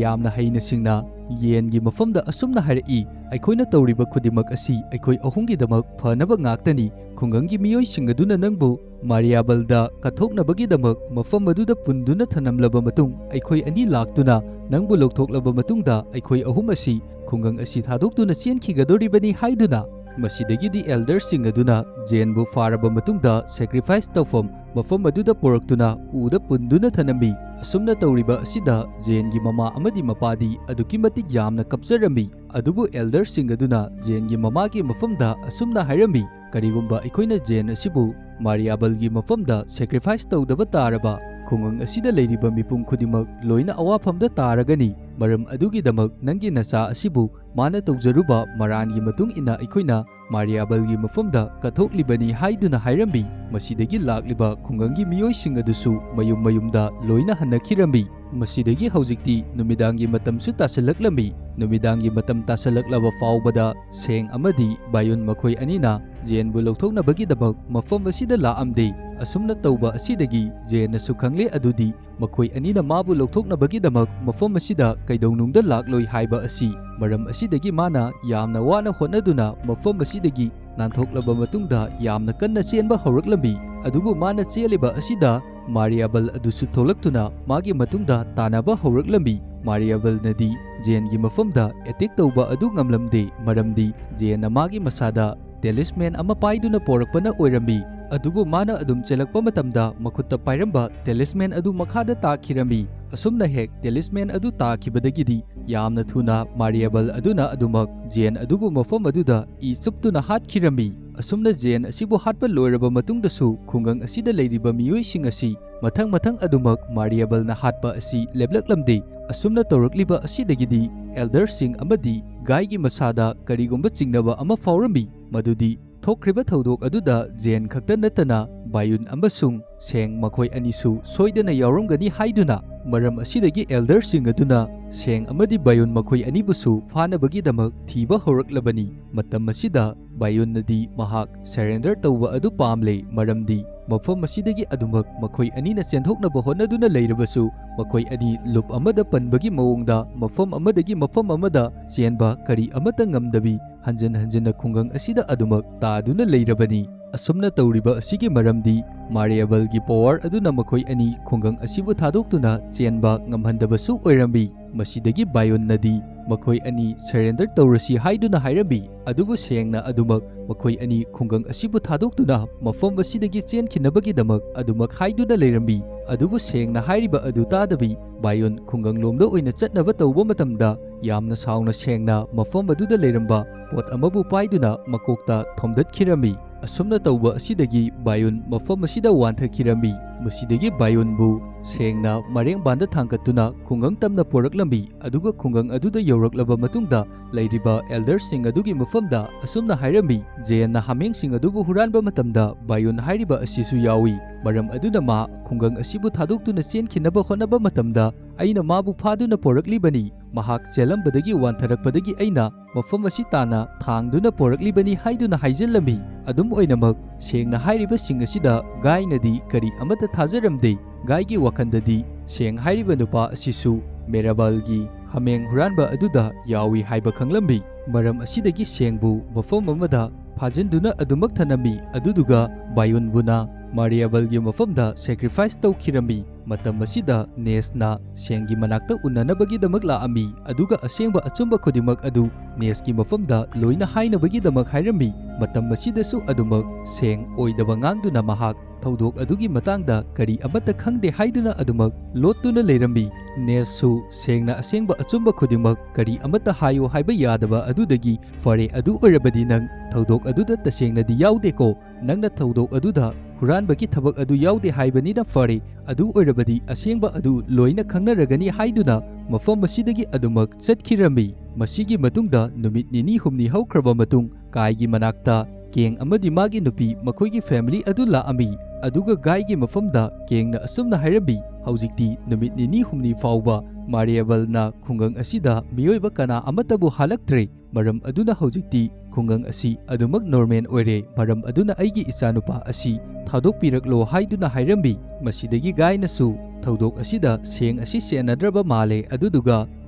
ꯌꯥꯝꯅ ꯍꯩꯅ ꯁꯤꯡꯅ ꯌꯦꯟꯒꯤ ꯃꯐꯝꯗ ꯑꯁꯨꯝꯅ ꯍꯥꯏꯔꯛꯏ, "ꯑꯩꯈꯣꯏꯅ ꯇꯧꯔꯤꯕ ꯈꯨꯗꯤꯡꯃꯛ ꯑꯁꯤ ꯑꯩꯈꯣꯏ ꯑꯍꯨꯝꯒꯤꯗꯃꯛ ꯐꯅꯕ ꯉꯥꯛꯇꯅꯤ꯫ ꯈꯨꯡꯒꯪꯒꯤ ꯃꯤꯑꯣꯏꯁꯤꯡ ꯑꯗꯨꯅ ꯅꯪꯕꯨ ꯃꯥꯔꯤꯌꯥꯕꯜꯗ ꯀꯠꯊꯣꯛꯅꯕꯒꯤꯗꯃꯛ ꯃꯐꯝ ꯑꯗꯨꯗ ꯄꯨꯟꯗꯨꯅ ꯊꯅꯝꯂꯕ ꯃꯇꯨꯡ, ꯑꯩꯈꯣꯏ ꯑꯅꯤ ꯂꯥꯛꯇꯨꯅ ꯅꯪꯕꯨ ꯂꯧꯊꯣꯛꯂꯕ ꯃꯇꯨꯡꯗ, ꯑꯩꯈꯣꯏ ꯑꯍꯨꯝ ꯑꯁꯤ ꯈꯨꯡꯒꯪ ꯑꯁꯤ ꯊꯥꯗꯣꯛꯇꯨꯅ ꯆꯦꯟꯈꯤꯒꯗꯧꯔꯤꯕꯅꯤ" ꯍꯥꯏꯗꯨꯅ꯫ ꯃꯁꯤꯗꯒꯤꯗꯤ ꯑꯦꯜꯗꯔꯁꯤꯡ ꯑꯗꯨꯅ ꯖꯦꯟꯕꯨ ꯐꯥꯔꯕ ꯃꯇꯨꯡꯗ ꯁꯦꯀ꯭ꯔꯤꯐꯥꯏꯁ ꯇꯧꯐꯝ ꯃꯐꯝ ꯑꯗꯨꯗ ꯄꯨꯔꯛꯇꯨꯅ ꯎꯗ ꯄꯨꯟꯗꯨꯅ ꯊꯅꯝꯃꯤ꯫ ꯑꯁꯨꯝꯅ ꯇꯧꯔꯤꯕ ꯑꯁꯤꯗ ꯖꯦꯟꯒꯤ ꯃꯃꯥ ꯑꯃꯗꯤ ꯃꯄꯥꯗꯤ ꯑꯗꯨꯛꯀꯤ ꯃꯇꯤꯛ ꯌꯥꯝꯅ ꯀꯞꯆꯔꯝꯃꯤ꯫ ꯑꯗꯨꯕꯨ ꯑꯦꯜꯗꯔꯁꯤꯡ ꯑꯗꯨꯅ ꯖꯦꯟꯒꯤ ꯃꯃꯥꯒꯤ ꯃꯐꯝꯗ ꯑꯁꯨꯝꯅ ꯍꯥꯏꯔꯝꯃꯤ, "ꯀꯔꯤꯒꯨꯝꯕ ꯑꯩꯈꯣꯏꯅ ꯖꯦꯟ ꯑꯁꯤꯕꯨ ꯃꯥꯔꯤꯌꯥꯕꯜꯒꯤ ꯃꯐꯝꯗ ꯁꯦꯀ꯭ꯔꯤꯐꯥꯏꯁ ꯇꯧꯗꯕ ꯇꯥꯔꯕ, ꯈꯨꯡꯒꯪ ꯑꯁꯤꯗ ꯂꯩꯔꯤꯕ ꯃꯤꯄꯨꯝ ꯈꯨꯗꯤꯡꯃꯛ ꯂꯣꯏꯅ ꯑꯋꯥꯐꯝꯗ ꯇꯥꯔꯒꯅꯤ꯫ ꯃꯔꯝ ꯑꯗꯨꯒꯤꯗꯃꯛ ꯅꯪꯒꯤ ꯅꯆꯥ ꯑꯁꯤꯕꯨ ꯃꯥꯅ ꯇꯧꯖꯔꯨꯕ ꯃꯔꯥꯟꯒꯤ ꯃꯇꯨꯡ ꯏꯟꯅ ꯑꯩꯈꯣꯏꯅ ꯃꯥꯔꯤꯌꯥꯕꯜꯒꯤ ꯃꯐꯝꯗ ꯀꯠꯊꯣꯛꯂꯤꯕꯅꯤ" ꯍꯥꯏꯗꯨꯅ ꯍꯥꯏꯔꯝꯃꯤ꯫ ꯃꯁꯤꯗꯒꯤ ꯂꯥꯛꯂꯤꯕ ꯈꯨꯡꯒꯪꯒꯤ ꯃꯤꯑꯣꯏꯁꯤꯡ ꯑꯗꯨꯁꯨ ꯃꯌꯨꯝ ꯃꯌꯨꯝꯗ ꯂꯣꯏꯅ ꯍꯟꯅꯈꯤꯔꯝꯃꯤ꯫ ꯃꯁꯤꯗꯒꯤ ꯍꯧꯖꯤꯛꯇꯤ ꯅꯨꯃꯤꯗꯥꯡꯒꯤ ꯃꯇꯝꯁꯨ ꯇꯥꯁꯤꯜꯂꯛꯂꯝꯃꯤ꯫ ꯅꯨꯃꯤꯗꯥꯡꯒꯤ ꯃꯇꯝ ꯇꯥꯁꯤꯜꯂꯛꯂꯕ ꯐꯥꯎꯕꯗ ꯁꯦꯡ ꯑꯃꯗꯤ ꯕꯥꯌꯨꯟ ꯃꯈꯣꯏ ꯑꯅꯤꯅ ꯖꯦꯟꯕꯨ ꯂꯧꯊꯣꯛꯅꯕꯒꯤꯗꯃꯛ ꯃꯐꯝ ꯑꯁꯤꯗ ꯂꯥꯛꯑꯝꯗꯦ꯫ ꯑꯁꯨꯝꯅ ꯇꯧꯕ ꯑꯁꯤꯗꯒꯤ ꯖꯦꯟꯅꯁꯨ ꯈꯪꯂꯦ ꯑꯗꯨꯗꯤ ꯃꯈꯣꯏ ꯑꯅꯤꯅ ꯃꯥꯕꯨ ꯂꯧꯊꯣꯛꯅꯕꯒꯤꯗꯃꯛ ꯃꯐꯝ ꯑꯁꯤꯗ ꯀꯩꯗꯧꯅꯨꯡꯗ ꯂꯥꯛꯂꯣꯏ ꯍꯥꯏꯕ ꯑꯁꯤ꯫ ꯃꯔꯝ ꯑꯁꯤꯗꯒꯤ ꯃꯥꯅ ꯌꯥꯝꯅ ꯋꯥꯅ ꯍꯣꯠꯅꯗꯨꯅ ꯃꯐꯝ ꯑꯁꯤꯗꯒꯤ ꯅꯥꯟꯊꯣꯛꯂꯕ ꯃꯇꯨꯡꯗ ꯌꯥꯝꯅ ꯀꯟꯅ ꯆꯦꯟꯕ ꯍꯧꯔꯛꯂꯝꯃꯤ꯫ ꯑꯗꯨꯕꯨ ꯃꯥꯅ ꯆꯦꯜꯂꯤꯕ ꯑꯁꯤꯗ ꯃꯥꯔꯤꯌꯥꯕꯜ ꯑꯗꯨꯁꯨ ꯊꯣꯛꯂꯛꯇꯨꯅ ꯃꯥꯒꯤ ꯃꯇꯨꯡꯗ ꯇꯥꯟꯅꯕ ꯍꯧꯔꯛꯂꯝꯃꯤ꯫ ꯃꯥꯔꯤꯌꯥꯕꯜꯅꯗꯤ ꯖꯦꯟꯒꯤ ꯃꯐꯝꯗ ꯑꯦꯇꯦꯛ ꯇꯧꯕ ꯑꯗꯨ ꯉꯝꯂꯝꯗꯦ, ꯃꯔꯝꯗꯤ ꯖꯦꯟꯅ ꯃꯥꯒꯤ ꯃꯁꯥꯗ ꯇꯦꯂꯤꯁꯃꯦꯟ ꯑꯃ ꯄꯥꯏꯗꯨꯅ ꯄꯣꯔꯛꯄꯅ ꯑꯣꯏꯔꯝꯃꯤ꯫ ꯑꯗꯨꯕꯨ ꯃꯥꯅ ꯑꯗꯨꯝ ꯆꯦꯜꯂꯛꯄ ꯃꯇꯝꯗ ꯃꯈꯨꯠꯇ ꯄꯥꯏꯔꯝꯕ ꯇꯦꯂꯤꯁꯃꯦꯟ ꯑꯗꯨ ꯃꯈꯥꯗ ꯇꯥꯈꯤꯔꯝꯃꯤ꯫ ꯑꯁꯨꯝꯅ ꯍꯦꯛ talisman ꯑꯗꯨ ꯇꯥꯈꯤꯕꯗꯒꯤꯗꯤ ꯌꯥꯝꯅ ꯊꯨꯅ ꯃꯥꯔꯤꯌꯥꯕꯜ ꯑꯗꯨꯅ ꯑꯗꯨꯃꯛ ꯖꯦꯟ ꯑꯗꯨꯕꯨ ꯃꯐꯝ ꯑꯗꯨꯗ ꯏ ꯆꯨꯞꯇꯨꯅ ꯍꯥꯠꯈꯤꯔꯝꯃꯤ꯫ ꯑꯁꯨꯝꯅ ꯖꯦꯟ ꯑꯁꯤꯕꯨ ꯍꯥꯠꯄ ꯂꯣꯏꯔꯕ ꯃꯇꯨꯡꯗꯁꯨ ꯈꯨꯡꯒꯪ ꯑꯁꯤꯗ ꯂꯩꯔꯤꯕ ꯃꯤꯑꯣꯏꯁꯤꯡ ꯑꯁꯤ ꯃꯊꯪ ꯃꯊꯪ ꯑꯗꯨꯃꯛ ꯃꯥꯔꯤꯌꯥꯕꯜꯅ ꯍꯥꯠꯄ ꯑꯁꯤ ꯂꯦꯞꯂꯛꯂꯝꯗꯦ꯫ ꯑꯁꯨꯝꯅ ꯇꯧꯔꯛꯂꯤꯕ ꯑꯁꯤꯗꯒꯤꯗꯤ ꯑꯦꯜꯗꯔꯁꯤꯡ ꯑꯃꯗꯤ ꯒꯥꯏꯒꯤ ꯃꯁꯥꯗ ꯀꯔꯤꯒꯨꯝꯕ ꯆꯤꯡꯅꯕ ꯑꯃ ꯐꯥꯎꯔꯝꯃꯤ, ꯃꯗꯨꯗꯤ ꯊꯣꯛꯈ꯭ꯔꯤꯕ ꯊꯧꯗꯣꯛ ꯑꯗꯨꯗ ꯖꯦꯟ ꯈꯛꯇ ꯅꯠꯇꯅ ꯕꯥꯌꯨꯟ ꯑꯃꯁꯨꯡ ꯁꯦꯡ ꯃꯈꯣꯏ ꯑꯅꯤꯁꯨ ꯁꯣꯏꯗꯅ ꯌꯥꯎꯔꯝꯒꯅꯤ ꯍꯥꯏꯗꯨꯅ꯫ ꯃꯔꯝ ꯑꯁꯤꯗꯒꯤ ꯑꯦꯜꯗꯔꯁꯤꯡ ꯑꯗꯨꯅ ꯁꯦꯡ ꯑꯃꯗꯤ ꯕꯥꯌꯨꯟ ꯃꯈꯣꯏ ꯑꯅꯤꯕꯨꯁꯨ ꯐꯥꯅꯕꯒꯤꯗꯃꯛ ꯊꯤꯕ ꯍꯧꯔꯛꯂꯕꯅꯤ꯫ ꯃꯇꯝ ꯑꯁꯤꯗ ꯕꯥꯌꯨꯟꯅꯗꯤ ꯃꯍꯥꯛ surrender ꯇꯧꯕ ꯑꯗꯨ ꯄꯥꯝꯂꯦ, ꯃꯔꯝꯗꯤ ꯃꯐꯝ ꯑꯁꯤꯗꯒꯤ ꯑꯗꯨꯃꯛ ꯃꯈꯣꯏ ꯑꯅꯤꯅ ꯆꯦꯟꯊꯣꯛꯅꯕ ꯍꯣꯠꯅꯗꯨꯅ ꯂꯩꯔꯕꯁꯨ, ꯃꯈꯣꯏ ꯑꯅꯤ ꯂꯨꯞ ꯑꯃꯗ ꯄꯟꯕꯒꯤ ꯃꯑꯣꯡꯗ ꯃꯐꯝ ꯑꯃꯗꯒꯤ ꯃꯐꯝ ꯑꯃꯗ ꯆꯦꯟꯕ ꯀꯔꯤ ꯑꯃꯠꯇ ꯉꯝꯗꯕꯤ ꯍꯟꯖꯤꯟ ꯍꯟꯖꯤꯟꯅ ꯈꯨꯡꯒꯪ ꯑꯁꯤꯗ ꯑꯗꯨꯃꯛ ꯇꯥꯗꯨꯅ ꯂꯩꯔꯕꯅꯤ꯫ ꯑꯁꯨꯝꯅ ꯇꯧꯔꯤꯕ ꯑꯁꯤꯒꯤ ꯃꯔꯝꯗꯤ ꯃꯥꯔꯤꯌꯥꯕꯜꯒꯤ power ꯑꯗꯨꯅ ꯃꯈꯣꯏ ꯑꯅꯤ ꯈꯨꯡꯒꯪ ꯑꯁꯤꯕꯨ ꯊꯥꯗꯣꯛꯇꯨꯅ ꯆꯦꯟꯕ ꯉꯝꯍꯟꯗꯕꯁꯨ ꯑꯣꯏꯔꯝꯃꯤ꯫ ꯃꯁꯤꯗꯒꯤ ꯕꯥꯌꯨꯟꯅꯗꯤ ꯃꯈꯣꯏ ꯑꯅꯤ surrender ꯇꯧꯔꯁꯤ ꯍꯥꯏꯗꯨꯅ ꯍꯥꯏꯔꯝꯃꯤ, ꯑꯗꯨꯕꯨ ꯁꯦꯡꯅ ꯑꯗꯨꯃꯛ ꯃꯈꯣꯏ ꯑꯅꯤ ꯈꯨꯡꯒꯪ ꯑꯁꯤꯕꯨ ꯊꯥꯗꯣꯛꯇꯨꯅ ꯃꯐꯝ ꯑꯁꯤꯗꯒꯤ ꯆꯦꯟꯈꯤꯅꯕꯒꯤꯗꯃꯛ ꯑꯗꯨꯃꯛ ꯍꯥꯏꯗꯨꯅ ꯂꯩꯔꯝꯃꯤ꯫ ꯑꯗꯨꯕꯨ ꯁꯦꯡꯅ ꯍꯥꯏꯔꯤꯕ ꯑꯗꯨ ꯇꯥꯗꯕꯤ ꯕꯥꯌꯨꯟ ꯈꯨꯡꯒꯪꯂꯣꯝꯗ ꯑꯣꯏꯅ ꯆꯠꯅꯕ ꯇꯧꯕ ꯃꯇꯝꯗ ꯌꯥꯝꯅ ꯁꯥꯎꯅ ꯁꯦꯡꯅ ꯃꯐꯝ ꯑꯗꯨꯗ ꯂꯩꯔꯝꯕ ꯄꯣꯠ ꯑꯃꯕꯨ ꯄꯥꯏꯗꯨꯅ ꯃꯀꯣꯛꯇ ꯊꯣꯝꯗꯠꯈꯤꯔꯝꯃꯤ꯫ ꯑꯁꯨꯝꯅ ꯇꯧꯕ ꯑꯁꯤꯗꯒꯤ ꯕꯥꯌꯨꯟ ꯃꯐꯝ ꯑꯁꯤꯗ ꯋꯥꯟꯊꯈꯤꯔꯝꯃꯤ꯫ ꯃꯁꯤꯗꯒꯤ ꯕꯥꯌꯨꯟꯕꯨ ꯁꯦꯡꯅ ꯃꯔꯦꯡꯕꯥꯟꯗ ꯊꯥꯡꯒꯠꯇꯨꯅ ꯈꯨꯡꯒꯪ ꯇꯝꯅ ꯄꯣꯔꯛꯂꯝꯃꯤ꯫ ꯑꯗꯨꯒ ꯈꯨꯡꯒꯪ ꯑꯗꯨꯗ ꯌꯧꯔꯛꯂꯕ ꯃꯇꯨꯡꯗ ꯂꯩꯔꯤꯕ ꯑꯦꯜꯗꯔꯁꯤꯡ ꯑꯗꯨꯒꯤ ꯃꯐꯝꯗ ꯑꯁꯨꯝꯅ ꯍꯥꯏꯔꯝꯃꯤ, ꯖꯦꯟꯅ ꯍꯥꯃꯦꯡꯁꯤꯡ ꯑꯗꯨꯕꯨ ꯍꯨꯔꯥꯟꯕ ꯃꯇꯝꯗ ꯕꯥꯌꯨꯟ ꯍꯥꯏꯔꯤꯕ ꯑꯁꯤꯁꯨ ꯌꯥꯎꯏ꯫ ꯃꯔꯝ ꯑꯗꯨꯅ ꯃꯥ ꯈꯨꯡꯒꯪ ꯑꯁꯤꯕꯨ ꯊꯥꯗꯣꯛꯇꯨꯅ ꯆꯦꯟꯈꯤꯅꯕ ꯍꯣꯠꯅꯕ ꯃꯇꯝꯗ ꯑꯩꯅ ꯃꯥꯕꯨ ꯐꯥꯗꯨꯅ ꯄꯣꯔꯛꯂꯤꯕꯅꯤ꯫ ꯃꯍꯥꯛ ꯆꯦꯜꯂꯝꯕꯗꯒꯤ ꯋꯥꯟꯊꯔꯛꯄꯗꯒꯤ ꯑꯩꯅ ꯃꯐꯝ ꯑꯁꯤ ꯇꯥꯟꯅ ꯊꯥꯡꯗꯨꯅ ꯄꯣꯔꯛꯂꯤꯕꯅꯤ ꯍꯥꯏꯗꯨꯅ ꯍꯥꯏꯖꯤꯜꯂꯝꯃꯤ꯫ ꯑꯗꯨꯝ ꯑꯣꯏꯅꯃꯛ, ꯁꯦꯡꯅ ꯍꯥꯏꯔꯤꯕꯁꯤꯡ ꯑꯁꯤꯗ ꯒꯥꯏꯅꯗꯤ ꯀꯔꯤ ꯑꯃꯠꯇ ꯊꯥꯖꯔꯝꯗꯦ꯫ ꯒꯥꯏꯒꯤ ꯋꯥꯈꯜꯗꯗꯤ ꯁꯦꯡ ꯍꯥꯏꯔꯤꯕ ꯅꯨꯄꯥ ꯑꯁꯤꯁꯨ ꯃꯦꯔꯥꯕꯜꯒꯤ ꯍꯥꯃꯦꯡ ꯍꯨꯔꯥꯟꯕ ꯑꯗꯨꯗ ꯌꯥꯎꯏ ꯍꯥꯏꯕ ꯈꯪꯂꯝꯃꯤ꯫ ꯃꯔꯝ ꯑꯁꯤꯗꯒꯤ ꯁꯦꯡꯕꯨ ꯃꯐꯝ ꯑꯃꯗ ꯐꯥꯖꯤꯟꯗꯨꯅ ꯑꯗꯨꯃꯛ ꯊꯅꯝꯃꯤ꯫ ꯑꯗꯨꯗꯨꯒ ꯕꯥꯌꯨꯟꯕꯨꯅ ꯃꯥꯔꯤꯌꯥꯕꯜꯒꯤ ꯃꯐꯝꯗ sacrifice ꯇꯧꯈꯤꯔꯝꯃꯤ꯫ ꯃꯇꯝ ꯑꯁꯤꯗ ꯅꯦꯁꯅ ꯁꯦꯡꯒꯤ ꯃꯅꯥꯛꯇ ꯎꯅꯅꯕꯒꯤꯗꯃꯛ ꯂꯥꯛꯑꯝꯃꯤ, ꯑꯗꯨꯒ ꯑꯁꯦꯡꯕ ꯑꯆꯨꯝꯕ ꯈꯨꯗꯤꯡꯃꯛ ꯑꯗꯨ ꯅꯦꯁꯀꯤ ꯃꯐꯝꯗ ꯂꯣꯏꯅ ꯍꯥꯏꯅꯕꯒꯤꯗꯃꯛ ꯍꯥꯏꯔꯝꯃꯤ꯫ ꯃꯇꯝ ꯑꯁꯤꯗꯁꯨ ꯑꯗꯨꯃꯛ ꯁꯦꯡ ꯑꯣꯏꯗꯕ ꯉꯥꯡꯗꯨꯅ ꯃꯍꯥꯛ ꯊꯧꯗꯣꯛ ꯑꯗꯨꯒꯤ ꯃꯇꯥꯡꯗ ꯀꯔꯤ ꯑꯃꯠꯇ ꯈꯪꯗꯦ ꯍꯥꯏꯗꯨꯅ ꯑꯗꯨꯃꯛ ꯂꯣꯠꯇꯨꯅ ꯂꯩꯔꯝꯃꯤ꯫ ꯅꯦꯁꯁꯨ ꯁꯦꯡꯅ ꯑꯁꯦꯡꯕ ꯑꯆꯨꯝꯕ ꯈꯨꯗꯤꯡꯃꯛ ꯀꯔꯤ ꯑꯃꯠꯇ ꯍꯥꯏꯌꯨ ꯍꯥꯏꯕ ꯌꯥꯗꯕ ꯑꯗꯨꯗꯒꯤ, "ꯐꯔꯦ, ꯑꯗꯨ ꯑꯣꯏꯔꯕꯗꯤ ꯅꯪ ꯊꯧꯗꯣꯛ ꯑꯗꯨꯗ ꯇꯁꯦꯡꯅꯗꯤ ꯌꯥꯎꯗꯦꯀꯣ? ꯅꯪꯅ ꯊꯧꯗꯣꯛ ꯑꯗꯨꯗ ꯍꯨꯔꯥꯟꯕꯒꯤ ꯊꯕꯛ ꯑꯗꯨ ꯌꯥꯎꯗꯦ ꯍꯥꯏꯕꯅꯤꯅ ꯐꯔꯦ, ꯑꯗꯨ ꯑꯣꯏꯔꯕꯗꯤ ꯑꯁꯦꯡꯕ ꯑꯗꯨ ꯂꯣꯏꯅ ꯈꯪꯅꯔꯒꯅꯤ" ꯍꯥꯏꯗꯨꯅ ꯃꯐꯝ ꯑꯁꯤꯗꯒꯤ ꯑꯗꯨꯃꯛ ꯆꯠꯈꯤꯔꯝꯃꯤ꯫ ꯃꯁꯤꯒꯤ ꯃꯇꯨꯡꯗ ꯅꯨꯃꯤꯠ ꯅꯤꯅꯤ ꯍꯨꯝꯅꯤ ꯍꯧꯈ꯭ꯔꯕ ꯃꯇꯨꯡ, ꯀꯥꯏꯒꯤ ꯃꯅꯥꯛꯇ ꯀꯦꯡ ꯑꯃꯗꯤ ꯃꯥꯒꯤ ꯅꯨꯄꯤ, ꯃꯈꯣꯏꯒꯤ family ꯑꯗꯨ ꯂꯥꯛꯑꯝꯃꯤ꯫ ꯑꯗꯨꯒ ꯒꯥꯏꯒꯤ ꯃꯐꯝꯗ ꯀꯦꯡꯅ ꯑꯁꯨꯝꯅ ꯍꯥꯏꯔꯝꯃꯤ, "ꯍꯧꯖꯤꯛꯇꯤ ꯅꯨꯃꯤꯠ ꯅꯤꯅꯤ ꯍꯨꯝꯅꯤ ꯐꯥꯎꯕ ꯃꯥꯔꯤꯌꯥꯕꯜꯅ ꯈꯨꯡꯒꯪ ꯑꯁꯤꯗ ꯃꯤꯑꯣꯏꯕ ꯀꯅꯥ ꯑꯃꯠꯇꯕꯨ ꯍꯥꯠꯂꯛꯇ꯭ꯔꯦ꯫ ꯃꯔꯝ ꯑꯗꯨꯅ ꯍꯧꯖꯤꯛꯇꯤ ꯈꯨꯡꯒꯪ ꯑꯁꯤ ꯑꯗꯨꯃꯛ normal ꯑꯣꯏꯔꯦ꯫ ꯃꯔꯝ ꯑꯗꯨꯅ ꯑꯩꯒꯤ ꯏꯆꯥꯅꯨꯄꯥ ꯑꯁꯤ ꯊꯥꯗꯣꯛꯄꯤꯔꯛꯂꯣ" ꯍꯥꯏꯗꯨꯅ ꯍꯥꯏꯔꯝꯃꯤ꯫ ꯃꯁꯤꯗꯒꯤ ꯒꯥꯏꯅꯁꯨ ꯊꯧꯗꯣꯛ ꯑꯁꯤꯗ ꯁꯦꯡ ꯑꯁꯤ ꯆꯦꯟꯅꯗ꯭ꯔꯕ ꯃꯥꯜꯂꯦ, ꯑꯗꯨꯗꯨꯒ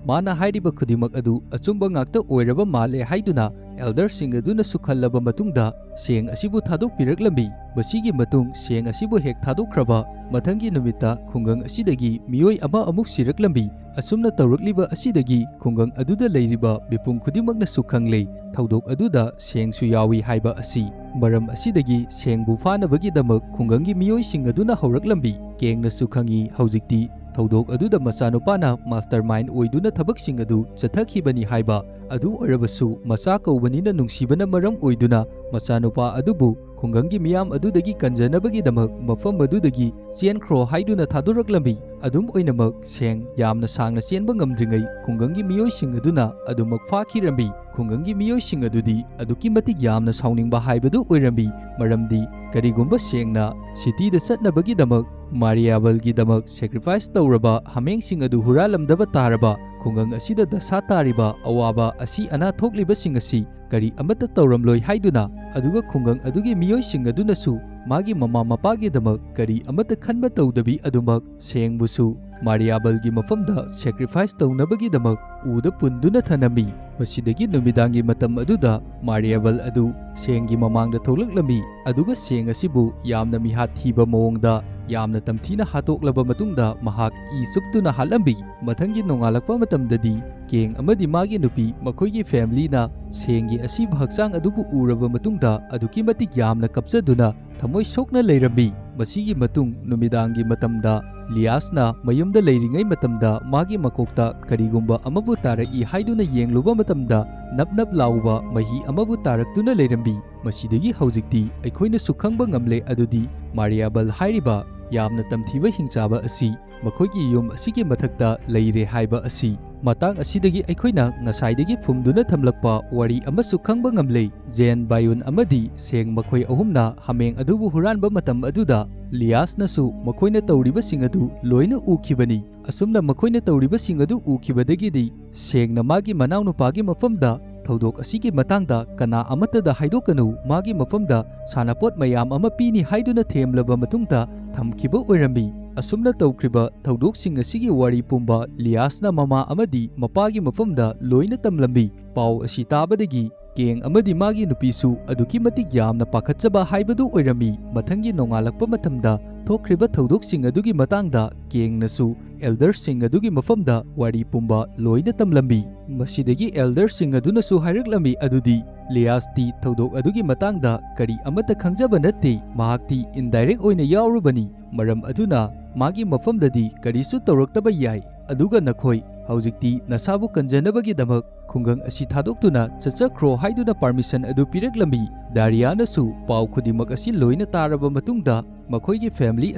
ꯃꯥꯅ ꯍꯥꯏꯔꯤꯕ ꯈꯨꯗꯤꯡꯃꯛ ꯑꯗꯨ ꯑꯆꯨꯝꯕ ꯉꯥꯛꯇ ꯑꯣꯏꯔꯕ ꯃꯥꯜꯂꯦ ꯍꯥꯏꯗꯨꯅ elderꯁꯤꯡ ꯑꯗꯨꯅꯁꯨ ꯈꯜꯂꯕ ꯃꯇꯨꯡꯗ ꯁꯦꯡ ꯑꯁꯤꯕꯨ ꯊꯥꯗꯣꯛꯄꯤꯔꯛꯂꯝꯃꯤ꯫ ꯃꯁꯤꯒꯤ ꯃꯇꯨꯡ ꯁꯦꯡ ꯑꯁꯤꯕꯨ ꯍꯦꯛ ꯊꯥꯗꯣꯛꯈ꯭ꯔꯕ ꯃꯊꯪꯒꯤ ꯅꯨꯃꯤꯠꯇ ꯈꯨꯡꯒꯪ ꯑꯁꯤꯗꯒꯤ ꯃꯤꯑꯣꯏ ꯑꯃ ꯑꯃꯨꯛ ꯁꯤꯔꯛꯂꯝꯃꯤ꯫ ꯑꯁꯨꯝꯅ ꯇꯧꯔꯛꯂꯤꯕ ꯑꯁꯤꯗꯒꯤ ꯈꯨꯡꯒꯪ ꯑꯗꯨꯗ ꯂꯩꯔꯤꯕ ꯃꯤꯄꯨꯝ ꯈꯨꯗꯤꯡꯃꯛꯅꯁꯨ ꯈꯪꯂꯦ, ꯊꯧꯗꯣꯛ ꯑꯗꯨꯗ ꯁꯦꯡꯁꯨ ꯌꯥꯎꯏ ꯍꯥꯏꯕ ꯑꯁꯤ꯫ ꯃꯔꯝ ꯑꯁꯤꯗꯒꯤ ꯁꯦꯡꯕꯨ ꯐꯥꯅꯕꯒꯤꯗꯃꯛ ꯈꯨꯡꯒꯪꯒꯤ ꯃꯤꯑꯣꯏꯁꯤꯡ ꯑꯗꯨꯅ ꯍꯧꯔꯛꯂꯝꯃꯤ꯫ ꯀꯦꯡꯅꯁꯨ ꯈꯪꯏ, ꯍꯧꯖꯤꯛꯇꯤ ꯊꯧꯗꯣꯛ ꯑꯗꯨꯗ ꯃꯆꯥꯅꯨꯄꯥꯅ mastermind ꯑꯣꯏꯗꯨꯅ ꯊꯕꯛꯁꯤꯡ ꯑꯗꯨ ꯆꯠꯊꯈꯤꯕꯅꯤ ꯍꯥꯏꯕ꯫ ꯑꯗꯨ ꯑꯣꯏꯔꯕꯁꯨ ꯃꯆꯥ ꯀꯧꯕꯅꯤꯅ ꯅꯨꯡꯁꯤꯕꯅ ꯃꯔꯝ ꯑꯣꯏꯗꯨꯅ ꯃꯆꯥꯅꯨꯄꯥ ꯑꯗꯨꯕꯨ ꯈꯨꯡꯒꯪꯒꯤ ꯃꯤꯌꯥꯝ ꯑꯗꯨꯗꯒꯤ ꯀꯟꯖꯅꯕꯒꯤꯗꯃꯛ ꯃꯐꯝ ꯑꯗꯨꯗꯒꯤ ꯆꯦꯟꯈ꯭ꯔꯣ ꯍꯥꯏꯗꯨꯅ ꯊꯥꯗꯣꯔꯛꯂꯝꯃꯤ꯫ ꯑꯗꯨꯝ ꯑꯣꯏꯅꯃꯛ ꯁꯦꯡ ꯌꯥꯝꯅ ꯁꯥꯡꯅ ꯆꯦꯟꯕ ꯉꯝꯗ꯭ꯔꯤꯉꯩ ꯈꯨꯡꯒꯪꯒꯤ ꯃꯤꯑꯣꯏꯁꯤꯡ ꯑꯗꯨꯅ ꯑꯗꯨꯃꯛ ꯐꯥꯈꯤꯔꯝꯃꯤ꯫ ꯈꯨꯡꯒꯪꯒꯤ ꯃꯤꯑꯣꯏꯁꯤꯡ ꯑꯗꯨꯗꯤ ꯑꯗꯨꯛꯀꯤ ꯃꯇꯤꯛ ꯌꯥꯝꯅ ꯁꯥꯎꯅꯤꯡꯕ ꯍꯥꯏꯕꯗꯨ ꯑꯣꯏꯔꯝꯃꯤ, ꯃꯔꯝꯗꯤ ꯀꯔꯤꯒꯨꯝꯕ ꯁꯦꯡꯅ cityꯗ ꯆꯠꯅꯕꯒꯤꯗꯃꯛ ꯃꯥꯔꯤꯌꯥꯕꯜꯒꯤꯗꯃꯛ sacrifice ꯇꯧꯔꯕ ꯍꯥꯃꯦꯡꯁꯤꯡ ꯑꯗꯨ ꯍꯨꯔꯥꯜꯂꯝꯗꯕ ꯇꯥꯔꯕ, ꯈꯨꯡꯒꯪ ꯑꯁꯤꯗ ꯗꯁꯥ ꯇꯥꯔꯤꯕ ꯑꯋꯥꯕ ꯑꯁꯤ ꯑꯅꯥ ꯊꯣꯛꯂꯤꯕꯁꯤꯡ ꯑꯁꯤ ꯀꯔꯤ ꯑꯃꯠꯇ ꯇꯧꯔꯝꯂꯣꯏ ꯍꯥꯏꯗꯨꯅ, ꯑꯗꯨꯒ ꯈꯨꯡꯒꯪ ꯑꯗꯨꯒꯤ ꯃꯤꯑꯣꯏꯁꯤꯡ ꯑꯗꯨꯅꯁꯨ ꯃꯥꯒꯤ ꯃꯃꯥ ꯃꯄꯥꯒꯤꯗꯃꯛ ꯀꯔꯤ ꯑꯃꯠꯇ ꯈꯟꯕ ꯇꯧꯗꯕꯤ ꯑꯗꯨꯃꯛ ꯁꯦꯡꯕꯨꯁꯨ ꯃꯥꯔꯤꯌꯥꯕꯜꯒꯤ ꯃꯐꯝꯗ sacrifice ꯇꯧꯅꯕꯒꯤꯗꯃꯛ ꯎꯗ ꯄꯨꯟꯗꯨꯅ ꯊꯅꯝꯃꯤ꯫ ꯃꯁꯤꯗꯒꯤ ꯅꯨꯃꯤꯗꯥꯡꯒꯤ ꯃꯇꯝ ꯑꯗꯨꯗ ꯃꯥꯔꯤꯌꯥꯕꯜ ꯑꯗꯨ ꯁꯦꯡꯒꯤ ꯃꯃꯥꯡꯗ ꯊꯣꯛꯂꯛꯂꯝꯃꯤ, ꯑꯗꯨꯒ ꯁꯦꯡ ꯑꯁꯤꯕꯨ ꯌꯥꯝꯅ ꯃꯤꯍꯥꯠ ꯊꯤꯕ ꯃꯑꯣꯡꯗ ꯌꯥꯝꯅ ꯇꯝꯊꯤꯅ ꯍꯥꯠꯇꯣꯛꯂꯕ ꯃꯇꯨꯡꯗ ꯃꯍꯥꯛ ꯏ ꯆꯨꯞꯇꯨꯅ ꯍꯥꯠꯂꯝꯃꯤ꯫ ꯃꯊꯪꯒꯤ ꯅꯣꯡꯉꯥꯜꯂꯛꯄ ꯃꯇꯝꯗꯗꯤ ꯀꯦꯡ ꯑꯃꯗꯤ ꯃꯥꯒꯤ ꯅꯨꯄꯤ, ꯃꯈꯣꯏꯒꯤ ꯐꯦꯃꯤꯂꯤꯅ ꯁꯦꯡꯒꯤ ꯑꯁꯤꯕ ꯍꯛꯆꯥꯡ ꯑꯗꯨꯕꯨ ꯎꯔꯕ ꯃꯇꯨꯡꯗ ꯑꯗꯨꯛꯀꯤ ꯃꯇꯤꯛ ꯌꯥꯝꯅ ꯀꯞꯆꯗꯨꯅ ꯊꯃꯣꯏ ꯁꯣꯛꯅ ꯂꯩꯔꯝꯃꯤ꯫ ꯃꯁꯤꯒꯤ ꯃꯇꯨꯡ ꯅꯨꯃꯤꯗꯥꯡꯒꯤ ꯃꯇꯝꯗ ꯂꯤꯌꯥꯁꯅ ꯃꯌꯨꯝꯗ ꯂꯩꯔꯤꯉꯩ ꯃꯇꯝꯗ ꯃꯥꯒꯤ ꯃꯀꯣꯛꯇ ꯀꯔꯤꯒꯨꯝꯕ ꯑꯃꯕꯨ ꯇꯥꯔꯛꯏ ꯍꯥꯏꯗꯨꯅ ꯌꯦꯡꯂꯨꯕ ꯃꯇꯝꯗ ꯅꯞ ꯅꯞ ꯂꯥꯎꯕ ꯃꯍꯤ ꯑꯃꯕꯨ ꯇꯥꯔꯛꯇꯨꯅ ꯂꯩꯔꯝꯃꯤ꯫ ꯃꯁꯤꯗꯒꯤ ꯍꯧꯖꯤꯛꯇꯤ ꯑꯩꯈꯣꯏꯅꯁꯨ ꯈꯪꯕ ꯉꯝꯂꯦ ꯑꯗꯨꯗꯤ ꯃꯥꯔꯤꯌꯥꯕꯜ ꯍꯥꯏꯔꯤꯕ ꯌꯥꯝꯅ ꯇꯝꯊꯤꯕ ꯍꯤꯡꯆꯥꯕ ꯑꯁꯤ ꯃꯈꯣꯏꯒꯤ ꯌꯨꯝ ꯑꯁꯤꯒꯤ ꯃꯊꯛꯇ ꯂꯩꯔꯦ ꯍꯥꯏꯕ ꯑꯁꯤ꯫ ꯃꯇꯥꯡ ꯑꯁꯤꯗꯒꯤ ꯑꯩꯈꯣꯏꯅ ꯉꯁꯥꯏꯗꯒꯤ ꯐꯨꯝꯗꯨꯅ ꯊꯝꯂꯛꯄ ꯋꯥꯔꯤ ꯑꯃꯁꯨ ꯈꯪꯕ ꯉꯝꯂꯦ꯫ ꯖꯦꯟ, ꯕꯥꯌꯨꯟ ꯑꯃꯗꯤ ꯁꯦꯡ ꯃꯈꯣꯏ ꯑꯍꯨꯝꯅ ꯍꯥꯃꯦꯡ ꯑꯗꯨꯕꯨ ꯍꯨꯔꯥꯟꯕ ꯃꯇꯝ ꯑꯗꯨꯗ ꯂꯤꯌꯥꯁꯅꯁꯨ ꯃꯈꯣꯏꯅ ꯇꯧꯔꯤꯕꯁꯤꯡ ꯑꯗꯨ ꯂꯣꯏꯅ ꯎꯈꯤꯕꯅꯤ꯫ ꯑꯁꯨꯝꯅ ꯃꯈꯣꯏꯅ ꯇꯧꯔꯤꯕꯁꯤꯡ ꯑꯗꯨ ꯎꯈꯤꯕꯗꯒꯤꯗꯤ ꯁꯦꯡꯅ ꯃꯥꯒꯤ ꯃꯅꯥꯎꯅꯨꯄꯥꯒꯤ ꯃꯐꯝꯗ ꯊꯧꯗꯣꯛ ꯑꯁꯤꯒꯤ ꯃꯇꯥꯡꯗ ꯀꯅꯥ ꯑꯃꯠꯇꯗ ꯍꯥꯏꯗꯣꯛꯀꯅꯨ, ꯃꯥꯒꯤ ꯃꯐꯝꯗ ꯁꯥꯟꯅꯄꯣꯠ ꯃꯌꯥꯝ ꯑꯃ ꯄꯤꯅꯤ ꯍꯥꯏꯗꯨꯅ ꯊꯦꯝꯂꯕ ꯃꯇꯨꯡꯗ ꯊꯝꯈꯤꯕ ꯑꯣꯏꯔꯝꯃꯤ꯫ ꯑꯁꯨꯝꯅ ꯇꯧꯈ꯭ꯔꯤꯕ ꯊꯧꯗꯣꯛꯁꯤꯡ ꯑꯁꯤꯒꯤ ꯋꯥꯔꯤ ꯄꯨꯝꯕ ꯂꯤꯌꯥꯁꯅ ꯃꯃꯥ ꯑꯃꯗꯤ ꯃꯄꯥꯒꯤ ꯃꯐꯝꯗ ꯂꯣꯏꯅ ꯇꯝꯂꯝꯃꯤ꯫ ꯄꯥꯎ ꯑꯁꯤ ꯇꯥꯕꯗꯒꯤ ꯀꯦꯡ ꯑꯃꯗꯤ ꯃꯥꯒꯤ ꯅꯨꯄꯤꯁꯨ ꯑꯗꯨꯛꯀꯤ ꯃꯇꯤꯛ ꯌꯥꯝꯅ ꯄꯥꯈꯠꯆꯕ ꯍꯥꯏꯕꯗꯨ ꯑꯣꯏꯔꯝꯃꯤ꯫ ꯃꯊꯪꯒꯤ ꯅꯣꯡꯉꯥꯜꯂꯛꯄ ꯃꯇꯝꯗ ꯊꯣꯛꯈ꯭ꯔꯤꯕ ꯊꯧꯗꯣꯛꯁꯤꯡ ꯑꯗꯨꯒꯤ ꯃꯇꯥꯡꯗ ꯀꯦꯡꯅꯁꯨ ꯑꯦꯜꯗꯔꯁꯤꯡ ꯑꯗꯨꯒꯤ ꯃꯐꯝꯗ ꯋꯥꯔꯤ ꯄꯨꯝꯕ ꯂꯣꯏꯅ ꯇꯝꯂꯝꯃꯤ꯫ ꯃꯁꯤꯗꯒꯤ ꯑꯦꯜꯗꯔꯁꯤꯡ ꯑꯗꯨꯅꯁꯨ ꯍꯥꯏꯔꯛꯂꯝꯃꯤ ꯑꯗꯨꯗꯤ ꯂꯤꯌꯥꯁꯇꯤ ꯊꯧꯗꯣꯛ ꯑꯗꯨꯒꯤ ꯃꯇꯥꯡꯗ ꯀꯔꯤ ꯑꯃꯠꯇ ꯈꯪꯖꯕ ꯅꯠꯇꯦ, ꯃꯍꯥꯛꯇꯤ ꯏꯟꯗꯥꯏꯔꯦꯛ ꯑꯣꯏꯅ ꯌꯥꯎꯔꯨꯕꯅꯤ꯫ ꯃꯔꯝ ꯑꯗꯨꯅ ꯃꯥꯒꯤ ꯃꯐꯝꯗꯗꯤ ꯀꯔꯤꯁꯨ ꯇꯧꯔꯛꯇꯕ ꯌꯥꯏ꯫ ꯑꯗꯨꯒ ꯅꯈꯣꯏ ꯍꯧꯖꯤꯛꯇꯤ ꯅꯁꯥꯕꯨ ꯀꯟꯖꯅꯕꯒꯤꯗꯃꯛ ꯈꯨꯡꯒꯪ ꯑꯁꯤ ꯊꯥꯗꯣꯛꯇꯨꯅ ꯆꯠꯆꯈ꯭ꯔꯣ ꯍꯥꯏꯗꯨꯅ ꯄꯥꯔꯃꯤꯁꯟ ꯑꯗꯨ ꯄꯤꯔꯛꯂꯝꯃꯤ꯫ ꯗꯥꯔꯤꯌꯥꯅꯁꯨ ꯄꯥꯎ ꯈꯨꯗꯤꯡꯃꯛ ꯑꯁꯤ ꯂꯣꯏꯅ ꯇꯥꯔꯕ ꯃꯇꯨꯡꯗ ꯃꯈꯣꯏꯒꯤ ꯐꯦꯃꯤꯂꯤ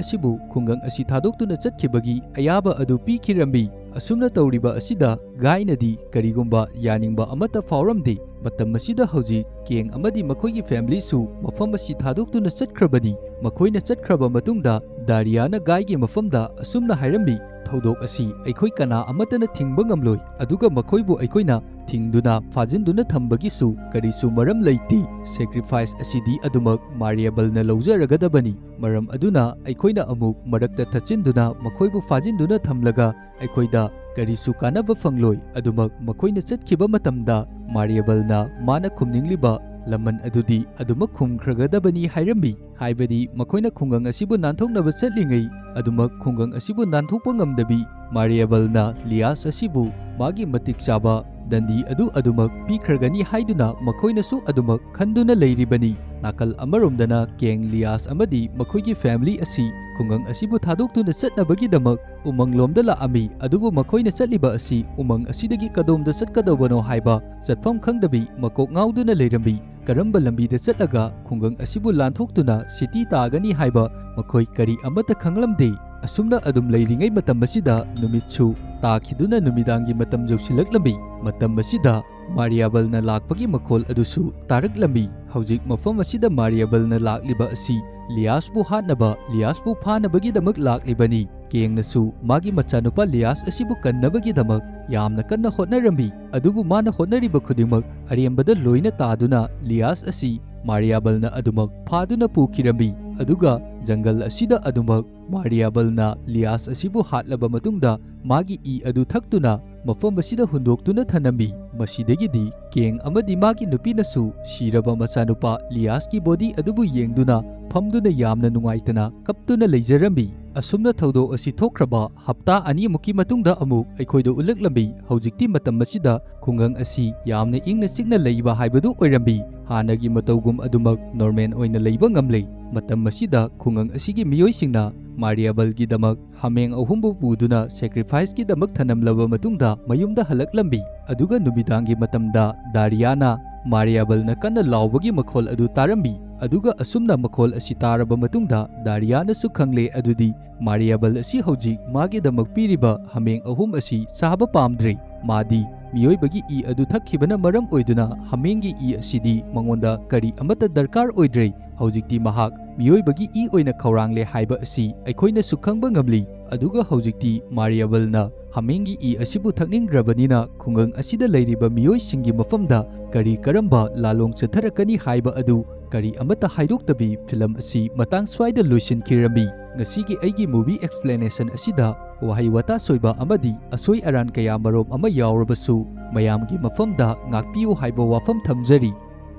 ꯑꯁꯤꯕꯨ ꯈꯨꯡꯒꯪ ꯑꯁꯤ ꯊꯥꯗꯣꯛꯇꯨꯅ ꯆꯠꯈꯤꯕꯒꯤ ꯑꯌꯥꯕ ꯑꯗꯨ ꯄꯤꯈꯤꯔꯝꯃꯤ꯫ ꯑꯁꯨꯝꯅ ꯇꯧꯔꯤꯕ ꯑꯁꯤꯗ ꯒꯥꯏꯅꯗꯤ ꯀꯔꯤꯒꯨꯝꯕ ꯌꯥꯅꯤꯡꯕ ꯑꯃꯠꯇ ꯐꯥꯎꯔꯝꯗꯦ꯫ ꯃꯇꯝ ꯑꯁꯤꯗ ꯍꯧꯖꯤꯛ ꯀꯦꯡ ꯑꯃꯗꯤ ꯃꯈꯣꯏꯒꯤ ꯐꯦꯃꯤꯂꯤꯁꯨ ꯃꯐꯝ ꯑꯁꯤ ꯊꯥꯗꯣꯛꯇꯨꯅ ꯆꯠꯈ꯭ꯔꯕꯅꯤ꯫ ꯃꯈꯣꯏꯅ ꯆꯠꯈ꯭ꯔꯕ ꯃꯇꯨꯡꯗ ꯗꯥꯔꯤꯌꯥꯅ ꯒꯥꯏꯒꯤ ꯃꯐꯝꯗ ꯑꯁꯨꯝꯅ ꯍꯥꯏꯔꯝꯃꯤ, "ꯊꯧꯗꯣꯛ ꯑꯁꯤ ꯑꯩꯈꯣꯏ ꯀꯅꯥ ꯑꯃꯠꯇꯅ ꯊꯤꯡꯕ ꯉꯝꯂꯣꯏ, ꯑꯗꯨꯒ ꯃꯈꯣꯏꯕꯨ ꯑꯩꯈꯣꯏꯅ ꯊꯤꯡꯗꯨꯅ ꯐꯥꯖꯤꯟꯗꯨꯅ ꯊꯝꯕꯒꯤꯁꯨ ꯀꯔꯤꯁꯨ ꯃꯔꯝ ꯂꯩꯇꯦ꯫ ꯁꯦꯀ꯭ꯔꯤꯐꯥꯏꯁ ꯑꯁꯤꯗꯤ ꯑꯗꯨꯃꯛ ꯃꯥꯔꯤꯌꯦꯕꯜꯅ ꯂꯧꯖꯔꯒꯗꯕꯅꯤ꯫ ꯃꯔꯝ ꯑꯗꯨꯅ ꯑꯩꯈꯣꯏꯅ ꯑꯃꯨꯛ ꯃꯔꯛꯇ ꯊꯠꯆꯤꯟꯗꯨꯅ ꯃꯈꯣꯏꯕꯨ ꯐꯥꯖꯤꯟꯗꯨꯅ ꯊꯝꯂꯒ ꯑꯩꯈꯣꯏꯗ ꯀꯔꯤꯁꯨ ꯀꯥꯟꯅꯕ ꯐꯪꯂꯣꯏ꯫ ꯑꯗꯨꯃꯛ ꯃꯈꯣꯏꯅ ꯆꯠꯈꯤꯕ ꯃꯇꯝꯗ ꯃꯥꯔꯤꯌꯥꯕꯜꯅ ꯃꯥꯅ ꯈꯨꯝꯅꯤꯡꯂꯤꯕ ꯂꯃꯟ ꯑꯗꯨꯗꯤ ꯑꯗꯨꯃꯛ ꯈꯨꯝꯈ꯭ꯔꯒꯗꯕꯅꯤ ꯍꯥꯏꯔꯝꯃꯤ꯫ ꯍꯥꯏꯕꯗꯤ ꯃꯈꯣꯏꯅ ꯈꯨꯡꯒꯪ ꯑꯁꯤꯕꯨ ꯅꯥꯟꯊꯣꯛꯅꯕ ꯆꯠꯂꯤꯉꯩ ꯑꯗꯨꯃꯛ ꯈꯨꯡꯒꯪ ꯑꯁꯤꯕꯨ ꯅꯥꯟꯊꯣꯛꯄ ꯉꯝꯗꯕꯤ ꯃꯥꯔꯤꯌꯥꯕꯜꯅ ꯂꯤꯌꯥꯁ ꯑꯁꯤꯕꯨ ꯃꯥꯒꯤ ꯃꯇꯤꯛ ꯆꯥꯕ ꯗꯟꯗꯤ ꯑꯗꯨ ꯑꯗꯨꯃꯛ ꯄꯤꯈ꯭ꯔꯒꯅꯤ ꯍꯥꯏꯗꯨꯅ ꯃꯈꯣꯏꯅꯁꯨ ꯑꯗꯨꯃꯛ ꯈꯟꯗꯨꯅ ꯂꯩꯔꯤꯕꯅꯤ꯫ ꯅꯥꯀꯜ ꯑꯃꯔꯣꯝꯗꯅ ꯀꯦꯡ, ꯂꯤꯌꯥꯁ ꯑꯃꯗꯤ ꯃꯈꯣꯏꯒꯤ ꯐꯦꯃꯤꯂꯤ ꯑꯁꯤ ꯈꯨꯡꯒꯪ ꯑꯁꯤꯕꯨ ꯊꯥꯗꯣꯛꯇꯨꯅ ꯆꯠꯅꯕꯒꯤꯗꯃꯛ ꯎꯃꯪꯂꯣꯝꯗ ꯂꯥꯛꯑꯝꯃꯤ꯫ ꯑꯗꯨꯕꯨ ꯃꯈꯣꯏꯅ ꯆꯠꯂꯤꯕ ꯑꯁꯤ ꯎꯃꯪ ꯑꯁꯤꯗꯒꯤ ꯀꯗꯣꯝꯗ ꯆꯠꯀꯗꯧꯕꯅꯣ ꯍꯥꯏꯕ ꯆꯠꯐꯝ ꯈꯪꯗꯕꯤ ꯃꯀꯣꯛ ꯉꯥꯎꯗꯨꯅ ꯂꯩꯔꯝꯃꯤ꯫ ꯀꯔꯝꯕ ꯂꯝꯕꯤꯗ ꯆꯠꯂꯒ ꯈꯨꯡꯒꯪ ꯑꯁꯤꯕꯨ ꯂꯥꯟꯊꯣꯛꯇꯨꯅ ꯁꯤꯇꯤ ꯇꯥꯒꯅꯤ ꯍꯥꯏꯕ ꯃꯈꯣꯏ ꯀꯔꯤ ꯑꯃꯠꯇ ꯈꯪꯂꯝꯗꯦ꯫ ꯑꯁꯨꯝꯅ ꯑꯗꯨꯝ ꯂꯩꯔꯤꯉꯩ ꯃꯇꯝ ꯑꯁꯤꯗ ꯅꯨꯃꯤꯠꯁꯨ ꯇꯥꯈꯤꯗꯨꯅ ꯅꯨꯃꯤꯗꯥꯡꯒꯤ ꯃꯇꯝ ꯌꯧꯁꯤꯜꯂꯛꯂꯝꯃꯤ꯫ ꯃꯇꯝ ꯑꯁꯤꯗ ꯃꯥꯔꯤꯌꯥꯕꯜꯅ ꯂꯥꯛꯄꯒꯤ ꯃꯈꯣꯜ ꯑꯗꯨꯁꯨ ꯇꯥꯔꯛꯂꯝꯃꯤ꯫ ꯍꯧꯖꯤꯛ ꯃꯐꯝ ꯑꯁꯤꯗ ꯃꯥꯔꯤꯌꯥꯕꯜꯅ ꯂꯥꯛꯂꯤꯕ ꯑꯁꯤ ꯂꯤꯌꯥꯁꯄꯨ ꯍꯥꯠꯅꯕ, ꯂꯤꯌꯥꯁꯄꯨ ꯐꯥꯅꯕꯒꯤꯗꯃꯛ ꯂꯥꯛꯂꯤꯕꯅꯤ꯫ ꯀꯦꯡꯅꯁꯨ ꯃꯥꯒꯤ ꯃꯆꯥꯅꯨꯄꯥ ꯂꯤꯌꯥꯁ ꯑꯁꯤꯕꯨ ꯀꯟꯅꯕꯒꯤꯗꯃꯛ ꯌꯥꯝꯅ ꯀꯟꯅ ꯍꯣꯠꯅꯔꯝꯃꯤ꯫ ꯑꯗꯨꯕꯨ ꯃꯥꯅ ꯍꯣꯠꯅꯔꯤꯕ ꯈꯨꯗꯤꯡꯃꯛ ꯑꯔꯦꯝꯕꯗ ꯂꯣꯏꯅ ꯇꯥꯗꯨꯅ ꯂꯤꯌꯥꯁ ꯑꯁꯤ ꯃꯥꯔꯤꯌꯥꯕꯜꯅ ꯑꯗꯨꯃꯛ ꯐꯥꯗꯨꯅ ꯄꯨꯈꯤꯔꯝꯃꯤ꯫ ꯑꯗꯨꯒ ꯖꯪꯒꯜ ꯑꯁꯤꯗ ꯑꯗꯨꯃꯛ ꯃꯥꯔꯤꯌꯥꯕꯜꯅ ꯂꯤꯌꯥꯁ ꯑꯁꯤꯕꯨ ꯍꯥꯠꯂꯕ ꯃꯇꯨꯡꯗ ꯃꯥꯒꯤ ꯏ ꯑꯗꯨ ꯊꯛꯇꯨꯅ ꯃꯐꯝ ꯑꯁꯤꯗ ꯍꯨꯟꯗꯣꯛꯇꯨꯅ ꯊꯅꯝꯃꯤ꯫ ꯃꯁꯤꯗꯒꯤꯗꯤ ꯀꯦꯡ ꯑꯃꯗꯤ ꯃꯥꯒꯤ ꯅꯨꯄꯤꯅꯁꯨ ꯁꯤꯔꯕ ꯃꯆꯥꯅꯨꯄꯥ ꯂꯤꯌꯥꯁꯀꯤ ꯕꯣꯗꯤ ꯑꯗꯨꯕꯨ ꯌꯦꯡꯗꯨꯅ ꯐꯝꯗꯨꯅ ꯌꯥꯝꯅ ꯅꯨꯡꯉꯥꯏꯇꯅ ꯀꯞꯇꯨꯅ ꯂꯩꯖꯔꯝꯃꯤ꯫ ꯑꯁꯨꯝꯅ ꯊꯧꯗꯣꯛ ꯑꯁꯤ ꯊꯣꯛꯈ꯭ꯔꯕ ꯍꯞꯇꯥ ꯑꯅꯤꯃꯨꯛꯀꯤ ꯃꯇꯨꯡꯗ ꯑꯃꯨꯛ ꯑꯩꯈꯣꯏꯗ ꯎꯠꯂꯛꯂꯝꯃꯤ꯫ ꯍꯧꯖꯤꯛꯇꯤ ꯃꯇꯝ ꯑꯁꯤꯗ ꯈꯨꯡꯒꯪ ꯑꯁꯤ ꯌꯥꯝꯅ ꯏꯪꯅ ꯆꯤꯛꯅ ꯂꯩꯕ ꯍꯥꯏꯕꯗꯨ ꯑꯣꯏꯔꯝꯃꯤ꯫ ꯍꯥꯟꯅꯒꯤ ꯃꯇꯧꯒꯨꯝ ꯑꯗꯨꯃꯛ ꯅꯣꯔꯃꯦꯜ ꯑꯣꯏꯅ ꯂꯩꯕ ꯉꯝꯂꯦ꯫ ꯃꯇꯝ ꯑꯁꯤꯗ ꯈꯨꯡꯒꯪ ꯑꯁꯤꯒꯤ ꯃꯤꯑꯣꯏꯁꯤꯡꯅ ꯃꯥꯔꯤꯌꯥꯕꯜꯒꯤꯗꯃꯛ ꯍꯥꯃꯦꯡ ꯑꯍꯨꯝꯕꯨ ꯄꯨꯗꯨꯅ ꯁꯦꯀ꯭ꯔꯤꯐꯥꯏꯁꯀꯤꯗꯃꯛ ꯊꯅꯝꯂꯕ ꯃꯇꯨꯡꯗ ꯃꯌꯨꯝꯗ ꯍꯜꯂꯛꯂꯝꯃꯤ꯫ ꯑꯗꯨꯒ ꯅꯨꯃꯤꯗꯥꯡꯒꯤ ꯃꯇꯝꯗ ꯗꯥꯔꯤꯌꯥꯅ ꯃꯥꯔꯤꯌꯥꯕꯜꯅ ꯀꯟꯅ ꯂꯥꯎꯕꯒꯤ ꯃꯈꯣꯜ ꯑꯗꯨ ꯇꯥꯔꯝꯃꯤ꯫ ꯑꯗꯨꯒ ꯑꯁꯨꯝꯅ ꯃꯈꯣꯜ ꯑꯁꯤ ꯇꯥꯔꯕ ꯃꯇꯨꯡꯗ ꯗꯥꯔꯤꯌꯥꯅꯁꯨ ꯈꯪꯂꯦ ꯑꯗꯨꯗꯤ ꯃꯥꯔꯤꯌꯥꯕꯜ ꯑꯁꯤ ꯍꯧꯖꯤꯛ ꯃꯥꯒꯤꯗꯃꯛ ꯄꯤꯔꯤꯕ ꯍꯥꯃꯦꯡ ꯑꯍꯨꯝ ꯑꯁꯤ ꯆꯥꯕ ꯄꯥꯝꯗ꯭ꯔꯦ꯫ ꯃꯥꯗꯤ ꯃꯤꯑꯣꯏꯕꯒꯤ ꯏ ꯑꯗꯨ ꯊꯛꯈꯤꯕꯅ ꯃꯔꯝ ꯑꯣꯏꯗꯨꯅ ꯍꯥꯃꯦꯡꯒꯤ ꯏ ꯑꯁꯤꯗꯤ ꯃꯉꯣꯟꯗ ꯀꯔꯤ ꯑꯃꯠꯇ ꯗꯔꯀꯥꯔ ꯑꯣꯏꯗ꯭ꯔꯦ꯫ ꯍꯧꯖꯤꯛꯇꯤ ꯃꯍꯥꯛ ꯃꯤꯑꯣꯏꯕꯒꯤ ꯏ ꯑꯣꯏꯅ ꯈꯧꯔꯥꯡꯂꯦ ꯍꯥꯏꯕ ꯑꯁꯤ ꯑꯩꯈꯣꯏꯅꯁꯨ ꯈꯪꯕ ꯉꯝꯂꯤ꯫ ꯑꯗꯨꯒ ꯍꯧꯖꯤꯛꯇꯤ ꯃꯥꯔꯤꯌꯥꯕꯜꯅ ꯍꯥꯃꯦꯡꯒꯤ ꯏ ꯑꯁꯤꯕꯨ ꯊꯛꯅꯤꯡꯗ꯭ꯔꯕꯅꯤꯅ ꯈꯨꯡꯒꯪ ꯑꯁꯤꯗ ꯂꯩꯔꯤꯕ ꯃꯤꯑꯣꯏꯁꯤꯡꯒꯤ ꯃꯐꯝꯗ ꯀꯔꯤ ꯀꯔꯝꯕ ꯂꯥꯂꯣꯡ ꯆꯠꯊꯔꯛꯀꯅꯤ ꯍꯥꯏꯕ ꯑꯗꯨ ꯀꯔꯤ ꯑꯃꯠꯇ ꯍꯥꯏꯗꯣꯛꯇꯕꯤ ꯐꯤꯂꯝ ꯑꯁꯤ ꯃꯇꯥꯡ ꯁ꯭ꯋꯥꯏꯗ ꯂꯣꯏꯁꯤꯟꯈꯤꯔꯝꯃꯤ꯫ ꯉꯁꯤꯒꯤ ꯑꯩꯒꯤ movie explanation ꯑꯁꯤꯗ ꯋꯥꯍꯩ ꯋꯥꯇꯥ ꯁꯣꯏꯕ ꯑꯃꯗꯤ ꯑꯁꯣꯏ ꯑꯔꯥꯟ ꯀꯌꯥ ꯃꯔꯨꯝ ꯑꯃ ꯌꯥꯎꯔꯕꯁꯨ ꯃꯌꯥꯝꯒꯤ ꯃꯐꯝꯗ ꯉꯥꯛꯄꯤꯌꯨ ꯍꯥꯏꯕ ꯋꯥꯐꯝ ꯊꯝꯖꯔꯤ꯫